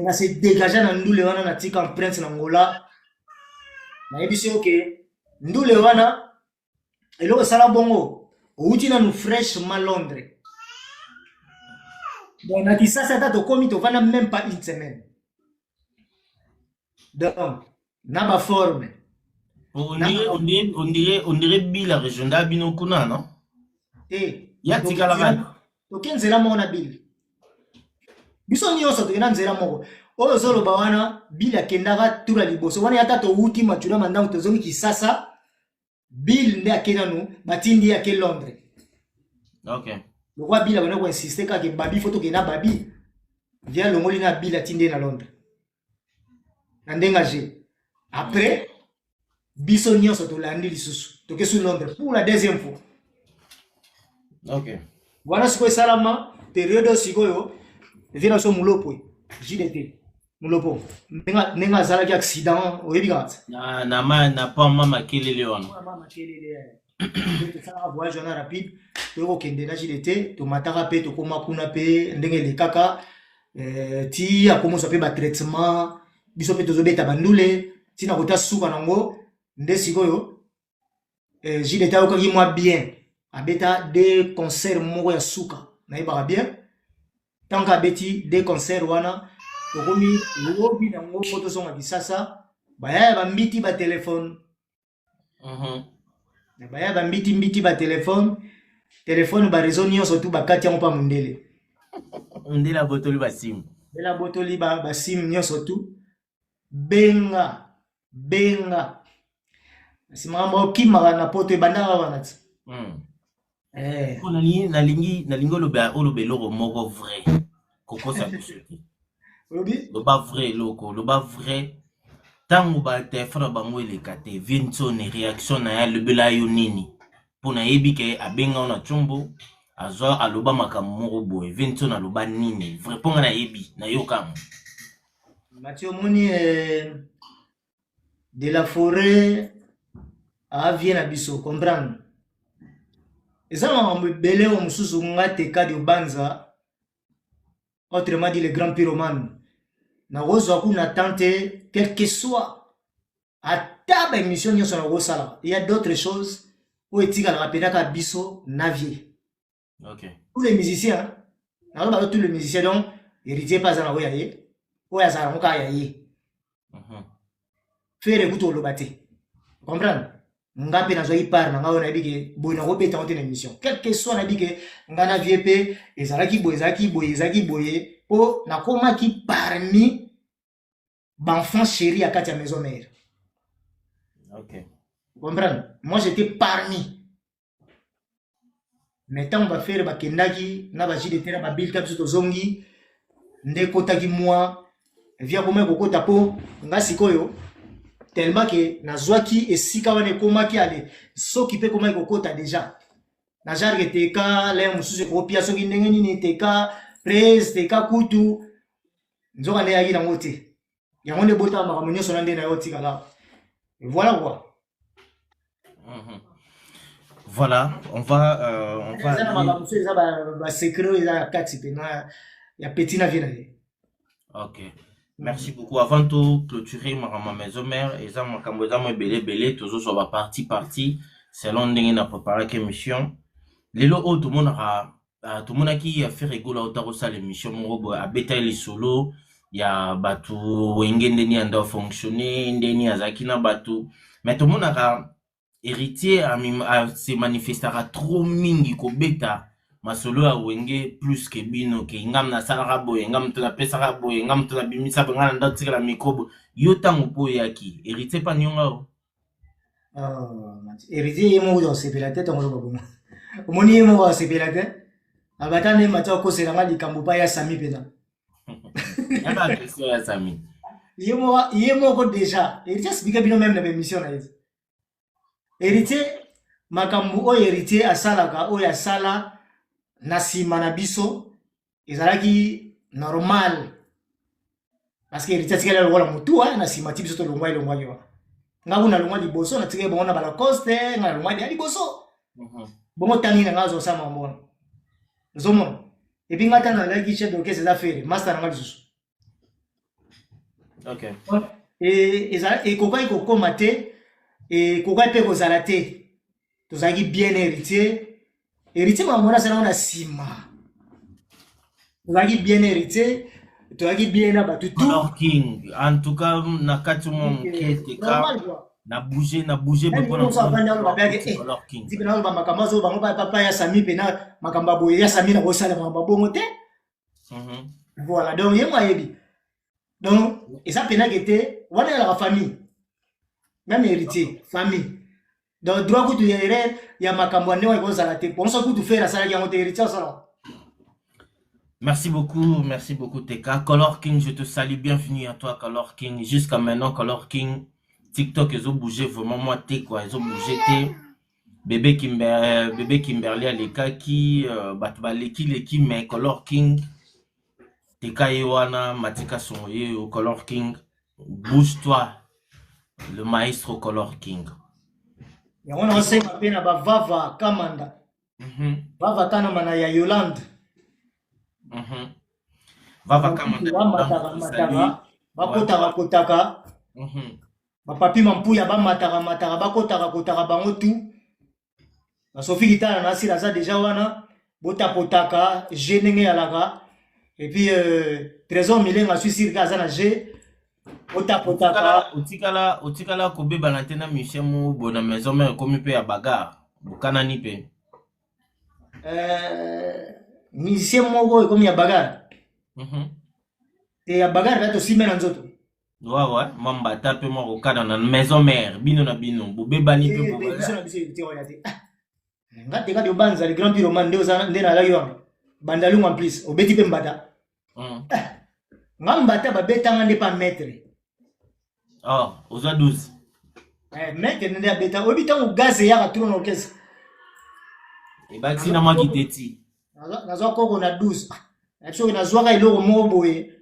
na se dégager na ndule wana na tika empreinte na Angola. Nayebi soki ke ndule wana eloko esala bongo outi nanu fraîchement Londres. Bon, na Kinshasa ata tokomi tovanda même pas une semaine. Donc, na ba forme. On dirait Bill région da bino kuna, non? Eh, Ya tikala kaka. Toke nzela moko na Bill. Biso nyonso tokenda nzela moko. Oyo ozoloba wana, Bill akendaka tour ya liboso. Wana ata towuti Machuda Mandangu tozongi Kinshasa, Bill nde ake nanu, batindi ye ake Londres. Lokwa Bill abanda koinsister kaka ke Babi faut tokenda Babi. Via longoli na Bill atindi ye na Londres. Na ndenge age. Après, biso nyonso tolandi lisusu. Toke su Londres pour la deuxième fois. Wana sikoyo esalama période oyo sikoyo vie na biso Mulopo JDT Mulopo ndenge azalaki accident oyebi kaka te. Na, na ma, na pa mama kelele wana. Mama kelele. Tosalaka voyage wana rapide, toyei kokende na JDT, tomataka pe tokóma kuna pe ndenge elekaka, ti akomozwa pe ba traitement, biso pe tozobeta bandule, ti na kota suka nango nde sikoyo JDT ayokaki mwa bien, abeta deux concerts moko ya suka, nayebaka bien. Tant qu'abeti deux concerts wana, tokomi lobi nango po tozonga Kinshasa, baya ya bambiti ba téléphone. Na baya ba mbiti mbiti ba téléphone. Telefone ba réseau nyonso tu bakati yango pa mundele. Mundele abotoli ba sim. Mundele abotoli ba, ba sim nyonso tu. Benga, benga. Kasi makambo okimaka na poto ebandaka wana ti. Eh. Nalingi nalingi nalingi oloba oloba eloko moko vrai kokosa biso te. Olobi? Loba vrai eloko, loba vrai. Ntango ba telefone na bango eleka te, vieux Nsone réaction na ye alobela yo nini? Mpo nayebi ke abenga yo na tshombo, azwa aloba makambo moko boye. Vieux Nsone aloba nini? Vrai mpo nga nayebi, nayoka yango. Mathieu omoni eh, de la forêt avie na biso comprendre eza makambo ebele oyo mosusu nga tekadi obanza autrement dit le grand pyromane nakozwa kuna temps te quel que soit ata baémission nyonso nakosala il y a d'autres choses oyo etikalaka mpenza kaka biso na vie. Tous les musiciens naloba tous les musiciens donc héritier mpe aza na oyo ya ye oyo azala yango kaka ya ye. Ferre kutu oloba te comprendre nga mpe nazwaki part na nga oyo nayebi ke boye nakobeta yango te na émission quel que soit nayebi ke nga na vie mpe ezalaki boye ezalaki boye ezalaki boye mpo nakomaki parmi baenfant chéri ya kati ya maison mère. Comprendre moi j'étais parmi mais ntango bafere bakendaki na ba JDT na babilta biso tozongi nde ekotaki mwa vie akomaki kokota mpo nga sikoyo tellement ke nazwaki esika wana ekomaki ale soki mpe ekomaki kokota deja na genre teka lere mosusu ekopia soki ndenge nini teka prese teka kutu nzoka nde eyaki nango te yango nde ebotaka makambo nyonso na nde na yo otikala voilà quoi. Voilà, on va eza na makambo mosusu eza basecret oyo eza ya kati mpena ya petit na vie na ye. Ok. Merci beaucoup. Avant de clôturer ma maison mère, eza makambo eza mo ebele ebele, tozozwa ba partie partie selon ndenge na préparaki émission. Lelo oyo tomonaka tomonaki ya Ferre Gola ota kosala émission moko boye abetaki lisolo ya bato wenge ndeni ya ndo fonctionner ndeni azalaki na bato mais tomonaka héritier se manifestaka trop mingi kobeta masolo ya wenge plus ke bino ke ngam nasalaka boye ngam moto napesaka boye ngam moto nabimisa boye ngai na ndo tikala micro boye yo ntango mpo oyaki héritier mpa nionga o. Héritier ye moko osepela te ntango oloba bongo omoni ye moko asepela te abata nde mati akosela nga likambo pa ya sami mpena. Yaka question ya sami. Ye moko déjà héritier asipika bino même na baémission na ye héritier makambo oyo héritier asalaka oyo asala na nsima na biso ezalaki normal parce que héritier atikali lokola motu na nsima ti biso tolongwa elongwaki wana nga kuna nalongwa liboso natikali bongo na balacoste nga nalongwa deya liboso bongo ntangi na nga azosala makambo wana ozomona et puis nga ntango nazalaki chef d'orchestre eza Ferre master na nga lisusu. Ekokaki kokóma te ekokaki mpe kozala te tozalaki bien héritier héritier makambo wana asalango na nsima tozalaki bien héritier tozalaki bien na bato tout. Color King en tout cas na kati mwa moke teka na bouger na bouger. Color King ti pena oloba makambo azo bango papa ya sami pena makambo ya boye ya sami na kosala makambo ya bongo te. Voilà, donc ye mo ayebi donc eza penake te wana ezalaka famille même héritier famille donc droit kutu ya erreur ya makambo ya ndenge ekozala te ponso kutu Ferre asalaki yango te héritier asalaka. Merci beaucoup, merci beaucoup TK. Color King, je te salue, bienvenue à toi Color King. Jusqu'à maintenant Color King, TikTok ils ont bougé vraiment moi T quoi, ils ont bougé T. Bébé Kimber, bébé Kimberly alekaki bato baleki leki mais Color King TK ye wana Matika Songo ye yo Color King, bouge-toi le maestro Color King. Yango na osenga mpe na bavava kamanda vava kanama na ya Yolande. Vava Kamanda. Bamataka mataka bakotaka kotaka bapapi mampuya bamataka mataka bakotaka kotaka bango tu basofi kitala na asila aza deja wana botapotaka g ndenge eyalaka et puis Trésor Milenga suis sûr ke aza na g botapotaka. Otikala otikala kobebana te na musicien moko boye na maison mère ekomi mpe ya bagarre bokanani mpe? Musicien moko ekomi ya bagarre. Te, ya bagarre mpe tosimbe na nzoto. Ouais, mwa mbata mpe mwa kokana na maison mère, bino na bino bobebani mpe. Biso na biso te, oya te. Nga te, kadi obanza le grand pyromane nde oza nde nalaki wana bandalungu, en plus obeti mpe mbata. Nga mbata babetanga nde pa maître. Oh, ozwa 12. Maître nde abeta. Oyebi ntango gaz eyaka trop na orchestre. Ebakisi na mwa kiteti. Nazwa koko na 12 na biso, nazwaka eloko moko boye,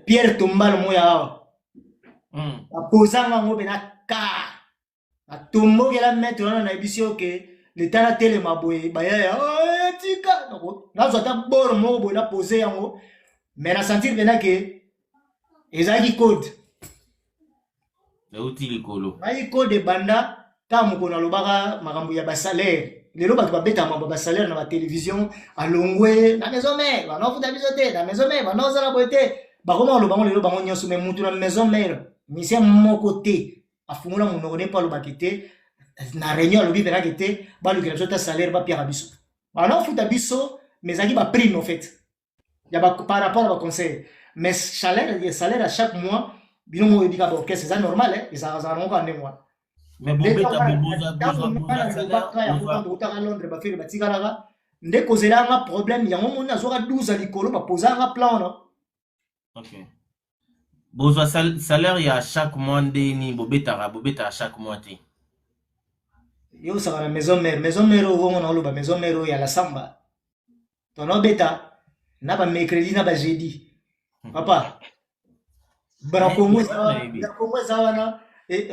pierre tombale moko ya awa. Bapozanga yango mpe na ka natombokela maître wana. Nayebisi yo ke leta natelema boye, bayaya tika nazwa ata boro moko boye, napose yango, mais nasentir mpena ke ezalaki code. Euti likolo. Ngai code ebanda kaka mokolo nalobaka makambo ya basalaire. Lelo bato babetaka makambo ya basalaire na batelevizio, alongwe na maison mère, banaofuta biso te na maison mère, banaozala boye te, bakoma koloba ngo lelo bango nyonso. Mais mutu na maison mère, musicien moko te afungola monoko ne mpo alobaki te na réunion, alobi mpenaki te balukela biso ta salaire, bapiaka biso, banaofuta biso, mais ezalaki baprime en fait ya ba, par rapport à baconseil. Mais salaire à chaque mois, bino moko oyebi kaka baorchestre, eza normal, ezalaka nango kaka ndenge wana. Mais bobeta. Bozotaka Londres, bafere batikalaka nde kozelanga problème yango. Moni nazwaka 12 ya likolo, bapozanga plan wana. Ok, bozwa salaire ya chaque mois nde nini? Bobetaka chaque mois te? Yo osaka na maison mère, maison mère oyo bongo naoloba, maison mère oyo ya la samba, tonobeta na bamercredi na bajeudi, papa. Bracongo eza wana,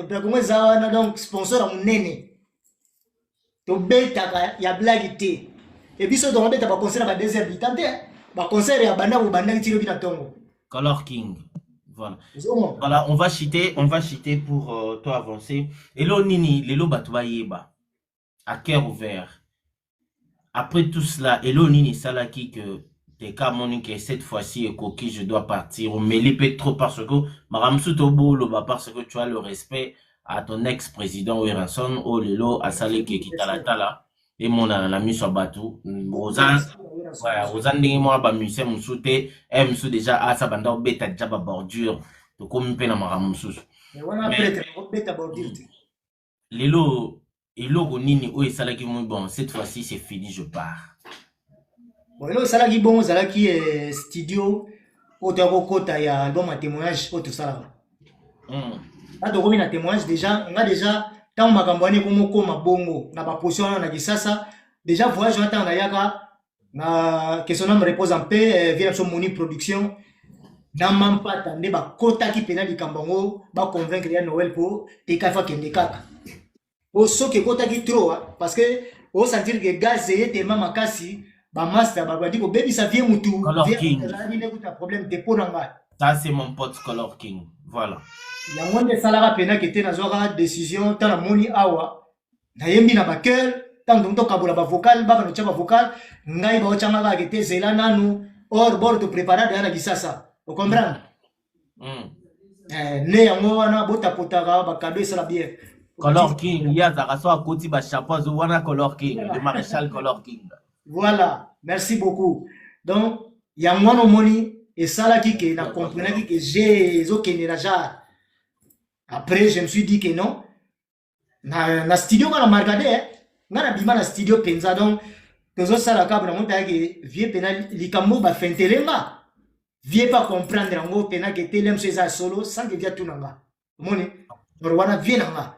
Bracongo eza wana, donc sponsor ya monene. Tobetaka ya blague te. E biso tokobeta baconcert ya ba 2 heures du temps te, baconcert ya banda bobandaki ti lobi na ntongo. Color King. Voilà. Voilà, on va chuter pour toi avancer. Elo nini, lelo bato bayeba, à cœur ouvert. Après tout cela, elo nini salaki que teka moni que cette fois-ci ekoki, je dois partir? Omeli pe trop parce que makamsu toboloba, parce que tu as le respect à ton ex-président Werrason oyo lelo asalaki kitalatala emonana na miso ya bato. Oza ndenge moko bamusicien mosusu te, e mosusu déjà asa banda obeta déjà babordure, tokomi mpe na makambo mosusu. Lelo eloko nini oyo esalaki moi: bon, cette fois-ci c'est fini, je pars? Bon, eloko esalaki bongo ezalaki studio oyo toya kokota ya album ya témoignage oyo tosalaka. Nga tokomi na témoignage déjà, nga déjà ntango makambo wana ekomokoma bongo na baposition wana na Kisasa, déjà voyage wana, ntango nayaka na que son âme repose en paix, vie na biso Moni Production na Mampata nde bakotaki mpena likambo yango, baconvaincre ya Noël mpo tekafa akende kaka, po soki ekotaki trop, parce que osentir que gaz eye tellement makasi, bamaster babandi kobebisa vie mutu azalaki nde kuta problème te mpo na ngai. Ça, c'est mon pote Color King, voilà. Yango nde esalaka mpena ke te nazwaka décision. Ntango namoni awa nayembi na bachœur, ntango tongi tokabola bavocal, baka notya bavocal, ngai baotyanga kaka ke te zela nanu or bord toprépara deya na Kisasa, ocomprendre? Ne yango wana botapotaka bakado, esala bien. Color King ye azalaka so akoti bachapeau azo wana, Color King, le maréchal Color King. Voilà, merci beaucoup. Donc yango wana omoni esalaki ke na comprenaki ke g ezokende na genre. Après, je me suis dit que non, na studio nga na markade, nga na bima na studio mpenza. Donc tozosala kaka nango mpeyake vie mpena likambo bafentele nga, vie pa comprendre yango mpena ke telem so eza ya solo sans que vie atuna nga. Omoni or wana vie na nga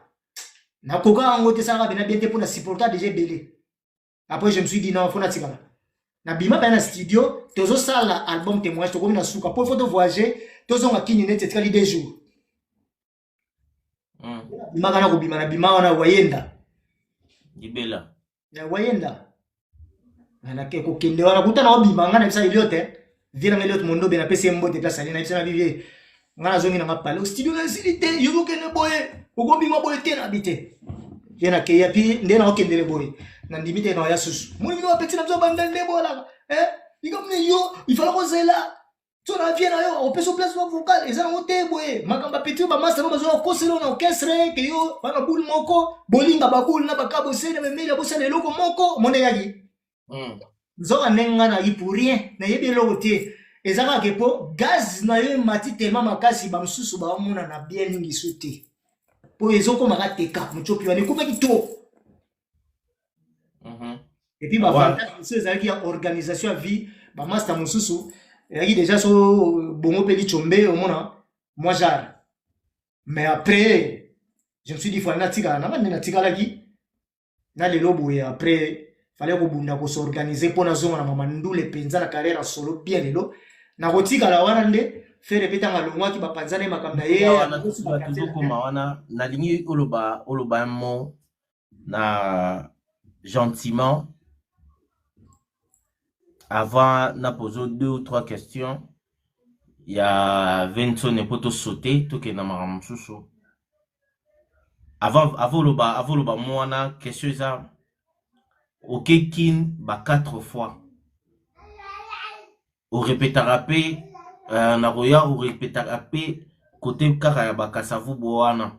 nakoka yango te, esalaka mpena bien te mpo na supporta déjà ebele. Après, je me suis dit non, faut natikala. Nabima mpe na studio, tozosala album témoignage, tokomi na suka po faut tovoyage, tozonga kini neti etikali 2 jours. Bimaka na kobima na bima wana wayenda. Libela. Ya wayenda nake kokende wana kuta na obima, nga na bisa Eliot, vie nanga Eliot Mondobe, napesi ye mbote place ali. Nayebisa na bivie nga nazongi nanga pale studio, na esili te, yo okende boye, okobima boye te, nabi te ye nakei api nde naokendele boye, nandimi te naoya susu. Moni bino bapeti na biso banda nde bolaka likambo ne yo ifala kozela so na vie na yo opesa place na vocal eza nango te boye. Makambo apeti oyo bamasta no bazwa kokosela na orchestre ke yo bana boule moko bolinga baboule na bakabose na memeli bosala eloko moko monde eyaki. Nzoka ndenge ngai nayaki pour rien, nayebi eloko te. Eza kaka ke po gaz na yo emati tellement makasi, bamosusu baomonana bien mingi su te, po ezokomaka teka motiopi wana ekomaki trop. Et puis baavantage mosusu ezalaki ya organisation ya vie, bamaster mosusu ezalaki déjà so bongo mpe licombe omona moi genre. Mais après je me suis dit, fallait natikala nanga nde natikalaki na lelo boye. Après fallait kobunda, kos'organiser mpo nazonga na mama ndule mpenza na carrière ya solo bien. Lelo nakotikala wana nde Ferre mpe ntango alongwaki, bapanzana ye makambo na ye. Wana tozokoma wana, nalingi oloba un mot na gentiment avant na poser deux ou trois questions ya Vensone mpo tosaute, tokende na makambo mosusu. Avant oloba mo wana, question eza: oke Kin ba quatre fois, orepetaka mpe na koya, orepetaka mpe kote kaka ya bakasavubo wana.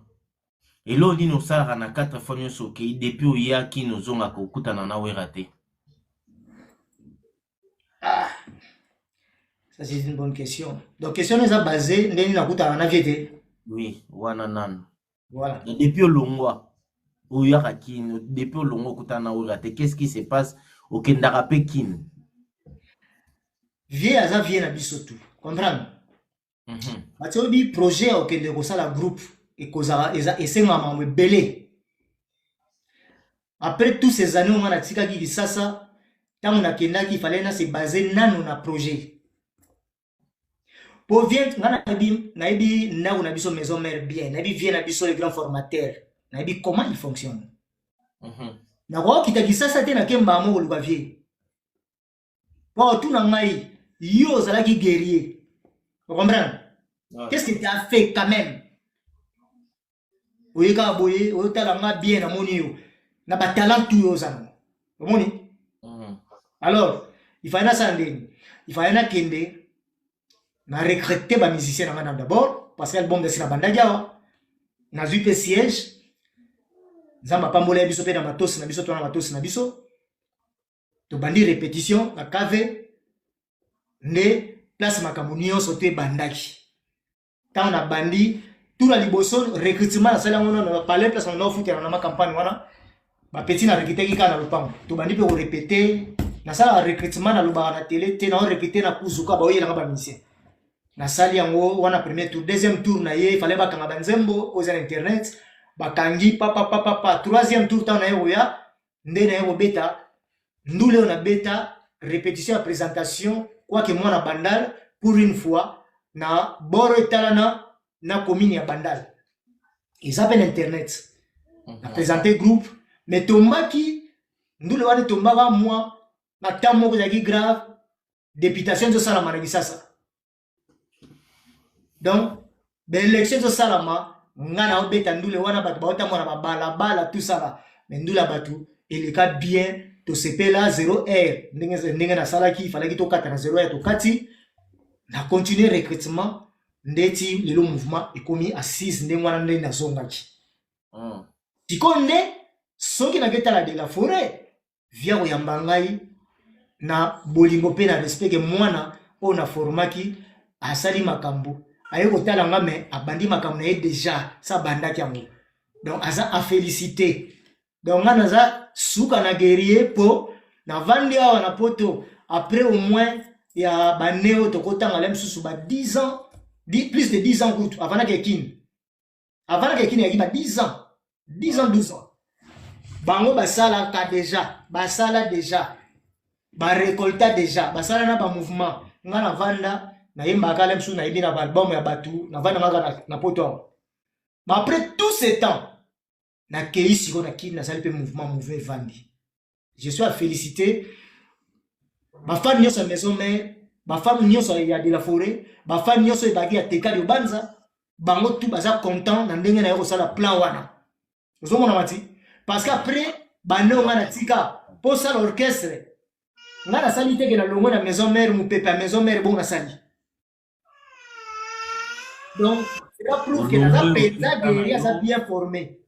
Eloko nini osalaka na quatre fois nyonso okei, depuis oya Kin, ozongaka okutana na Wera te? Ah, ça c'est une bonne question. Donc question eza basé ndenge nakutana na vieux te? Oui, wana nanu. Voilà. Depuis olongwa, oyaka Kin, depuis olongwa okutana na Wera te, qu'est-ce qui se passe? Okendaka mpe Kin? Vieux aza vieux na biso, tu comprendre? Bati oyebi projet ya okende kosala groupe ekozala esengaka makambo ebele. Après tous ces années nga natikaki Kisasa, ntango nakendaki, fallait na se base nano na projet po vieux nga nayebi ndako na biso maison mère bien, nayebi vieux na biso le grand formateur, nayebi comment il fonctionne. Nakokokita Kisasa te, nakembaka mo koluka vieux po otuna ngai: yo ozalaki guerrier, ocomprendre? Ouais. Qu'est-ce que tu as fait quand même? Oye kaka boye, oyotala nga bien, namoni yo na batalent tu oyo oza nango, omoni? Alors il fallait nasala ndeni? Il fallait nakende na recruter bamusicien na ngai na d'abord, parce que album dasi na bandaki awa, nazwi mpe siège. Nzambe apambola ye biso mpe na matosi na biso to na matosi na biso, tobandi répétition na cave nde place makambo nyonso to ebandaki. Ntango nabandi tula liboso recrutement, nasali yango nano na palais, place na ofutela na macampagne wana, bapeti na recruteki kaka na lopango. Tobandi mpe korépéter. Nasalaka recrutement, nalobaka na télé te, nao recruter na kuzuka, baoyelanga bamusicien. Nasali yango wana premier tour. Deuxième tour na ye, fallait bakanga banzembo oyo eza na internet, bakangi papapapapa. Troisième tour, ntango na ye koya nde na ye kobeta ndule oyo nabeta répétition ya présentation, quoique mwana Bandal, pour une fois na boro etalana na commune ya Bandal, eza mpe na internet. Na présente groupe, mais tombaki ndule wana, etombaka mwa na temps moko ezalaki grave, députation ezosalama na Kisasa. Donc baélection ezosalama, nga na obeta ndule wana, bato baotambola na babalabala, tout ça là. Mais ndule ya bato eleka bien, tosepela 0 heure. Ndenge nasalaki, ifalaki tokata na 0 heure, tokati na continue recrutement ndeti lelo mouvement ekomi assise ndenge wana nde nazongaki. Sikoyo nde soki naketala de la forêt via koyamba ngai na bolingo mpe na respect ke mwana oyo naformaki asali makambo, aye kotala nga, me abandi makambo na ye déjà, sa abandaki yango, donc aza afélicité. Donc nga naza suka na guerrier mpo navandi awa na Poto après au moins ya bane oyo tokotanga le mosusu ba 10 ans, 10, plus de 10 ans kutu. Avandaki ekini, avandaki ekini, yaki ba 10 ans, 10 ans, 12 ans. Bango basalaka déjà, basala déjà, barécolta déjà, basala na bamouvement. Nga navanda, nayembaka le mosusu, nayebi na baalbum ya bato, navanda ngaka na Poto awa. Mais après tout ce temps, nakei sikoyo na Kini, nasali mpe mouvement, mouvement evandi. Je suis à féliciter bafans nyonso ya maison mère, bafans nyonso ya de la forêt, bafans nyonso ebaki ya Tekali Obanza. Bango tu baza content na ndenge na ye kosala plan wana. Ozomona mati, parce que après bande oyo nga natika mpo osala orchestre, nga nasali teke na longwe na maison mère, mopepe ya maison mère bongo nasali. Donc cela prouve que naza mpenza guerrier, aza bien formé.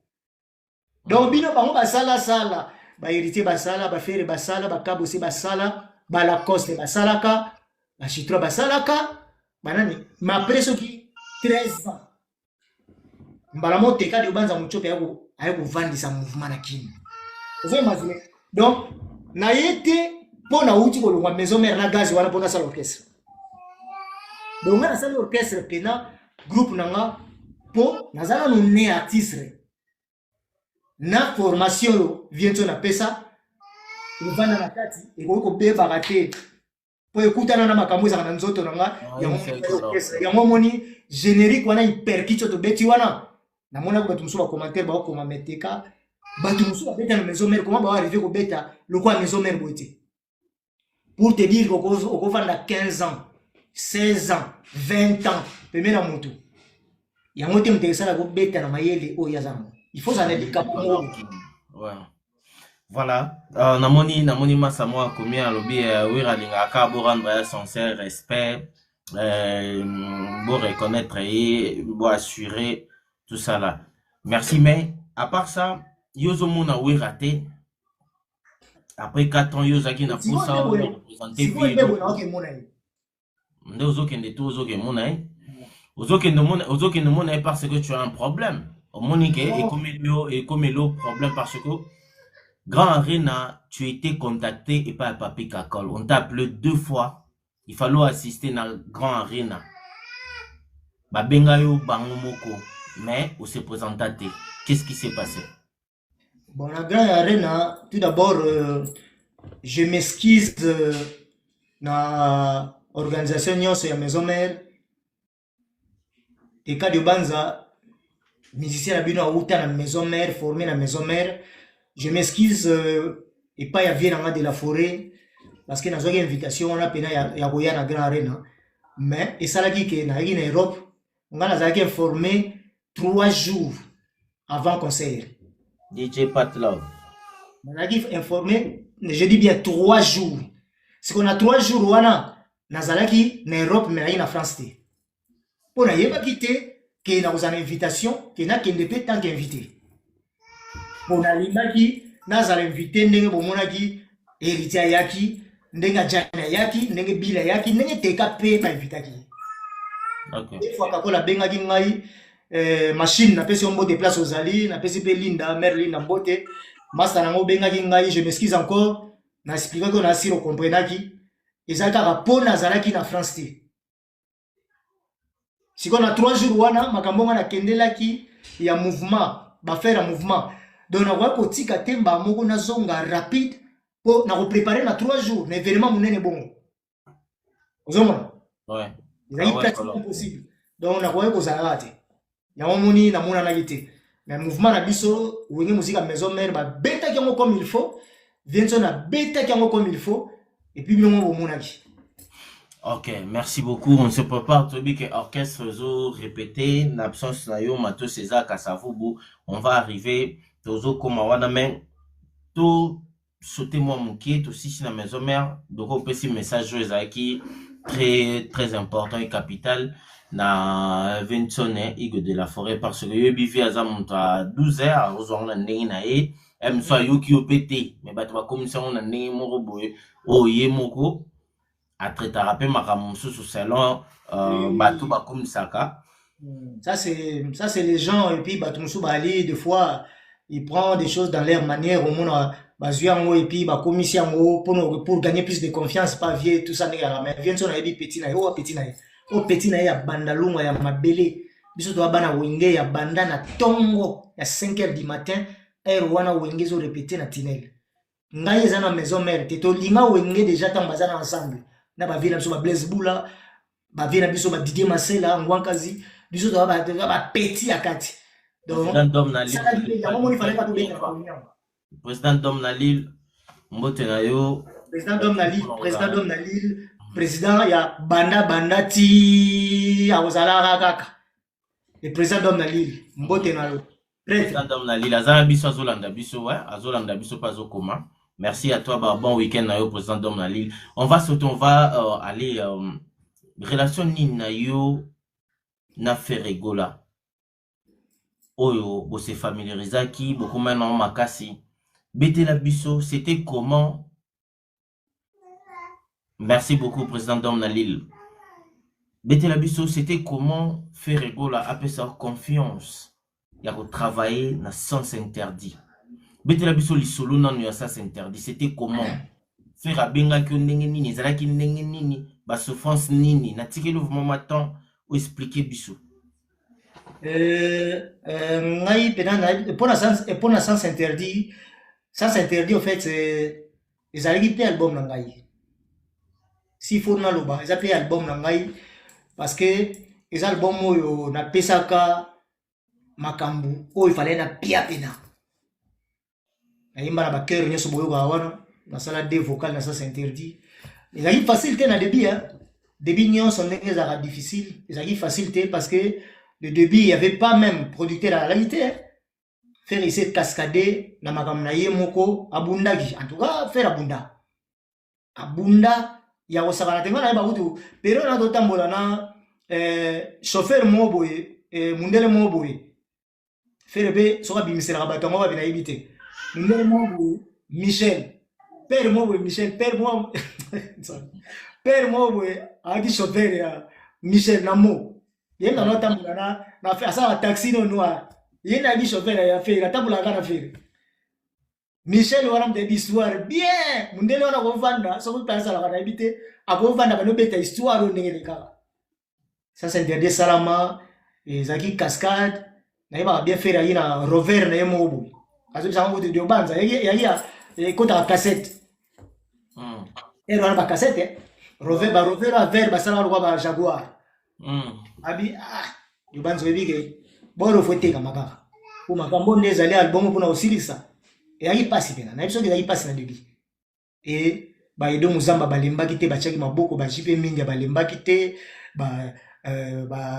Donc bino bango basalasala. Ba Héritier basala, baFerre basala, baKabose basala, baLacoste basalaka, baChitra basalaka, banani. Mais après soki 13 ans, mbala moteka de obanza Mutiopi aye kovandisa mouvement na Kini. Ozo imagine? Donc naye te mpo nauti kolongwa Maison Mère na gaz wana mpo nasala orchestre. Donc nga nasali orchestre mpena groupe na nga mpo naza nanu ne artiste na formation oyo viento napesa evanda na kati, ekoki kobebaka te mpo ekutana na makambo ezalaka na nzoto na nga. Yango omoni générique wana hyperkitso tobeti wana, namonaki bato mosusu bacommentaire baokoma meteka, bato mosusu babeta na Maison Mère, koma baoarrive kobeta lokola Maison Mère boye te. Pour te dire, okovanda 15 ans, 16 ans, 20 ans pembe na motu yango te, moto esala kobeta na mayele oyo aza nango, il faut zala na likambo moko. Voilà, namoni masa moko akomi, alobi Wera alingaka kaka borendre ye sincère respect, bo reconnaître ye, bo assurer tout ça là. Merci. Mais à part ça, yo ozomona Wera te après 4 ans, yo ozalaki na posa représenter vie nde ozokende te, ozokemona ye, ozokende omona ye parce que tu as un problème. Omoni ke ekomeli yo problème parce que Grand Arena, tu étais contacté et pas Papi Kakol. On t'a appelé deux fois. Il fallait assister dans Grand Arena. Babenga yo bango moko, mais on s'est présenté. Qu'est-ce qui s'est passé? Bon, la Grand Arena, tout d'abord, je m'excuse na organisation nyonso ya Maison Mère. Eka de Banza, musicien na bino auta na Maison Mère, formé na Maison Mère. Je m'excuse epai ya vieux nanga de la Forêt parce que nazwaki invitation wana mpena ya koya na Grand Arena, mais esalaki ke nayaki na Europe. Nga nazalaki informé 3 jours avant concert. DJ Pat Love. Nazalaki informé, je dis bien 3 jours. Siko na 3 jours wana nazalaki na Europe, mais nayaki na France te mpo nayebaki te ke nakozala na invitation ke nakende mpe tant qu'invité, mpo nalingaki nazala invité ndenge bomonaki Héritier ayaki, ndenge Ajani ayaki, ndenge Bila ayaki, ndenge Teka mpe bainvitaki. Des fois Kakola abengaki ngai, machine, napesi yo mbote place ozali, napesi mpe Linda, mare Linda mbote, master nango obengaki ngai. Je m'excuse encore, na expliquaki oyo nasiri okomprenaki, eza kaka mpo nazalaki na France te. Sikoyo na 3 jours wana, makambo nga nakendelaki ya mouvement, bafaire ya mouvement, donc nakoki kotika te mbala moko nazonga rapide mpo nakoprépare na 3 jours na événement monene bongo, ozomona? Ezalaki pratiquement impossible, donc nakoki kozala kaka te. Yango moni namonanaki te, mais mouvement na biso Wenge Musica Maison Mère babetaki yango comme il faut, Vienson abetaki yango comme il faut, et puis bino mo bomonaki. Ok, merci beaucoup. On se prépare, toyebi que orchestre ezo répéter na absence na yo, Mato César Kasavubu. On va arriver, tozo koma wana, mais to sauter mwa moke, tosisi na Maison Mère. Donc opesi message oyo ezalaki très très important et capital na Vinson Igwe de la Forêt, parce que yoyebi vie aza moto a 12 heures, ozwango na ndenge na ye, mosu ayoki yo mpe te, mais bato bakomisi yango na ndenge moko boye oyo ye moko atraitaka mpe makambo mosusu selon bato bakomisaka. Ça c'est les gens et puis bato mosusu bali, des fois ils prennent des choses dans leur manière, omona bazwi yango et puis bakomisi yango pour gagner plus de confiance, pas vieux, tout ça ndenge yaka. Mais vieux nso nayebi petit na ye, oyo petit na ye, oyo petit na ye ya banda lunga ya mabele. Biso toya bana Wenge ya banda na ntongo ya 5 heures du matin, heure wana Wenge ezorépéter na tunnel. Ngai eza na Maison Mère te, tolinga Wenge déjà ntango baza na ensemble na bavieux na biso, baBlaise Bula, bavieux na biso, baDidier Masela Ngwankazi. Biso toza bapetits ya kati, donc yango moni faleka tobeta na. Président Dom na Lille, mbote na yo. Président Dom na Lille, président Dom na Lille, président ya banda banda ti akozalaka kaka le président Dom na Lille, mbote na yo. Président Dom na Lille aza na biso, azolanda biso, ouais, azolanda biso mpe azokoma. Merci à toi, bah, bon week-end na yo, président Dom na Lille. On va surtout, on va aller relation nini na yo na Ferre Gola oyo bose familiarisaki, bokoma nango makasi? Betela biso, c'était comment? Merci beaucoup, président Dom Nalil. Betela biso, c'était comment Ferre Gola apesa confiance ya kotravailler na sens interdit. Betela biso lisolo nanu ya sens interdit, c'était comment? Ferre abengaki yo ndenge nini, ezalaki ndenge nini, ba souffrance nini, natikeli vraiment ma temps oexpliquer biso. Ngai mpena mpona sens interdit, sens interdit, au fait, ezalaki mpe album na ngai. Si faut naloba, eza mpe album na ngai parce que eza album oyo napesaka makambo oyo efalaki na pia pena. Nayemba na bachœur nyonso boyokaka wana, nasala deux vocal na sens interdit. Ezalaki facile te na début, hein. Début nyonso ndenge ezalaka difficile, ezalaki facile te parce que le début, il y avait pas même producteur azalaki te. Ferre ese cascade na makambo na ye moko, abundaki. En tout cas, Ferre abunda, abunda ya kosakana te. Ngai nayeba kutu période na totambola na chauffeur moko boye, mundele moko boye. Ferre mpe soki abimiselaka bato yango babi, nayebi te. Mundele moko boye, Michel, père moko boye, Michel, père moko boye ayaki chauffeur ya Michel na mo ye nano atambola na asalaka taxi no noir. Ye nayaki chauffeur ya Ferre, atambolaka na Ferre. Michel wana moto ayebi histoire bien. Mundele wana akovanda, soki mpe asalaka, nayebi te, akovanda banobeta histoire oyo ndenge elekaka. Sens interdit esalama, ezalaki cascade. Nayebaka bien, Ferre ayi na rover na ye moko boye, azobisanga kutu diobanza yaki ekotaka cassette. Ere wana bacassette, rover, barover ya vert basalaka lokwa ba Jaguar. Abi ah, diobanza, oyebi ke boro fo etekama kaka po makambo nde ezali album mpona kosilisa. Eyaki mpasi mpena, nayebi soki ezalaki mpasi na début. E baedo Muzamba balembaki te, batiaki maboko, bajipe mingi balembaki te,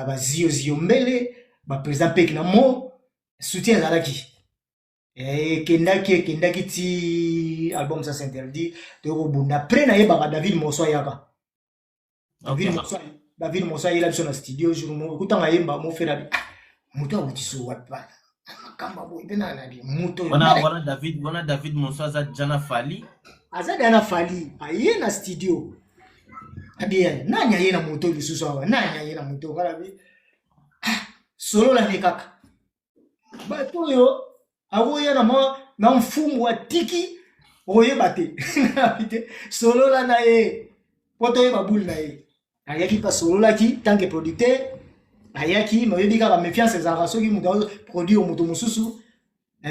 baziyozio mbele, baprésident peki na mo soutien ezalaki. Ekendaki, ekendaki ti album Sens interdit toyokobunda. Après nayebaka David Moso ayaka. David Moso, David Moso ayela biso na studio jour moko, ekutanga yemba mofela bi, ah, moto awuti so wapi bana makambo boye mpe na nabi moto. Wana David, wana David Moso aza jana Fally. Aza deya na Fally. Aye na studio, abi nani aye na moto lisusu awa? Nani aye na moto? Kala bi, ah, solola nde kaka bato oyo akoya na mwa na mfumu atiki, oyeba te te, solola na ye mpo toyeba bule na ye. Ayaki mpe asololaki tant que producteur ayaki. Me oyebi kaka méfiance ezalaka soki moto azoproduire moto mosusu,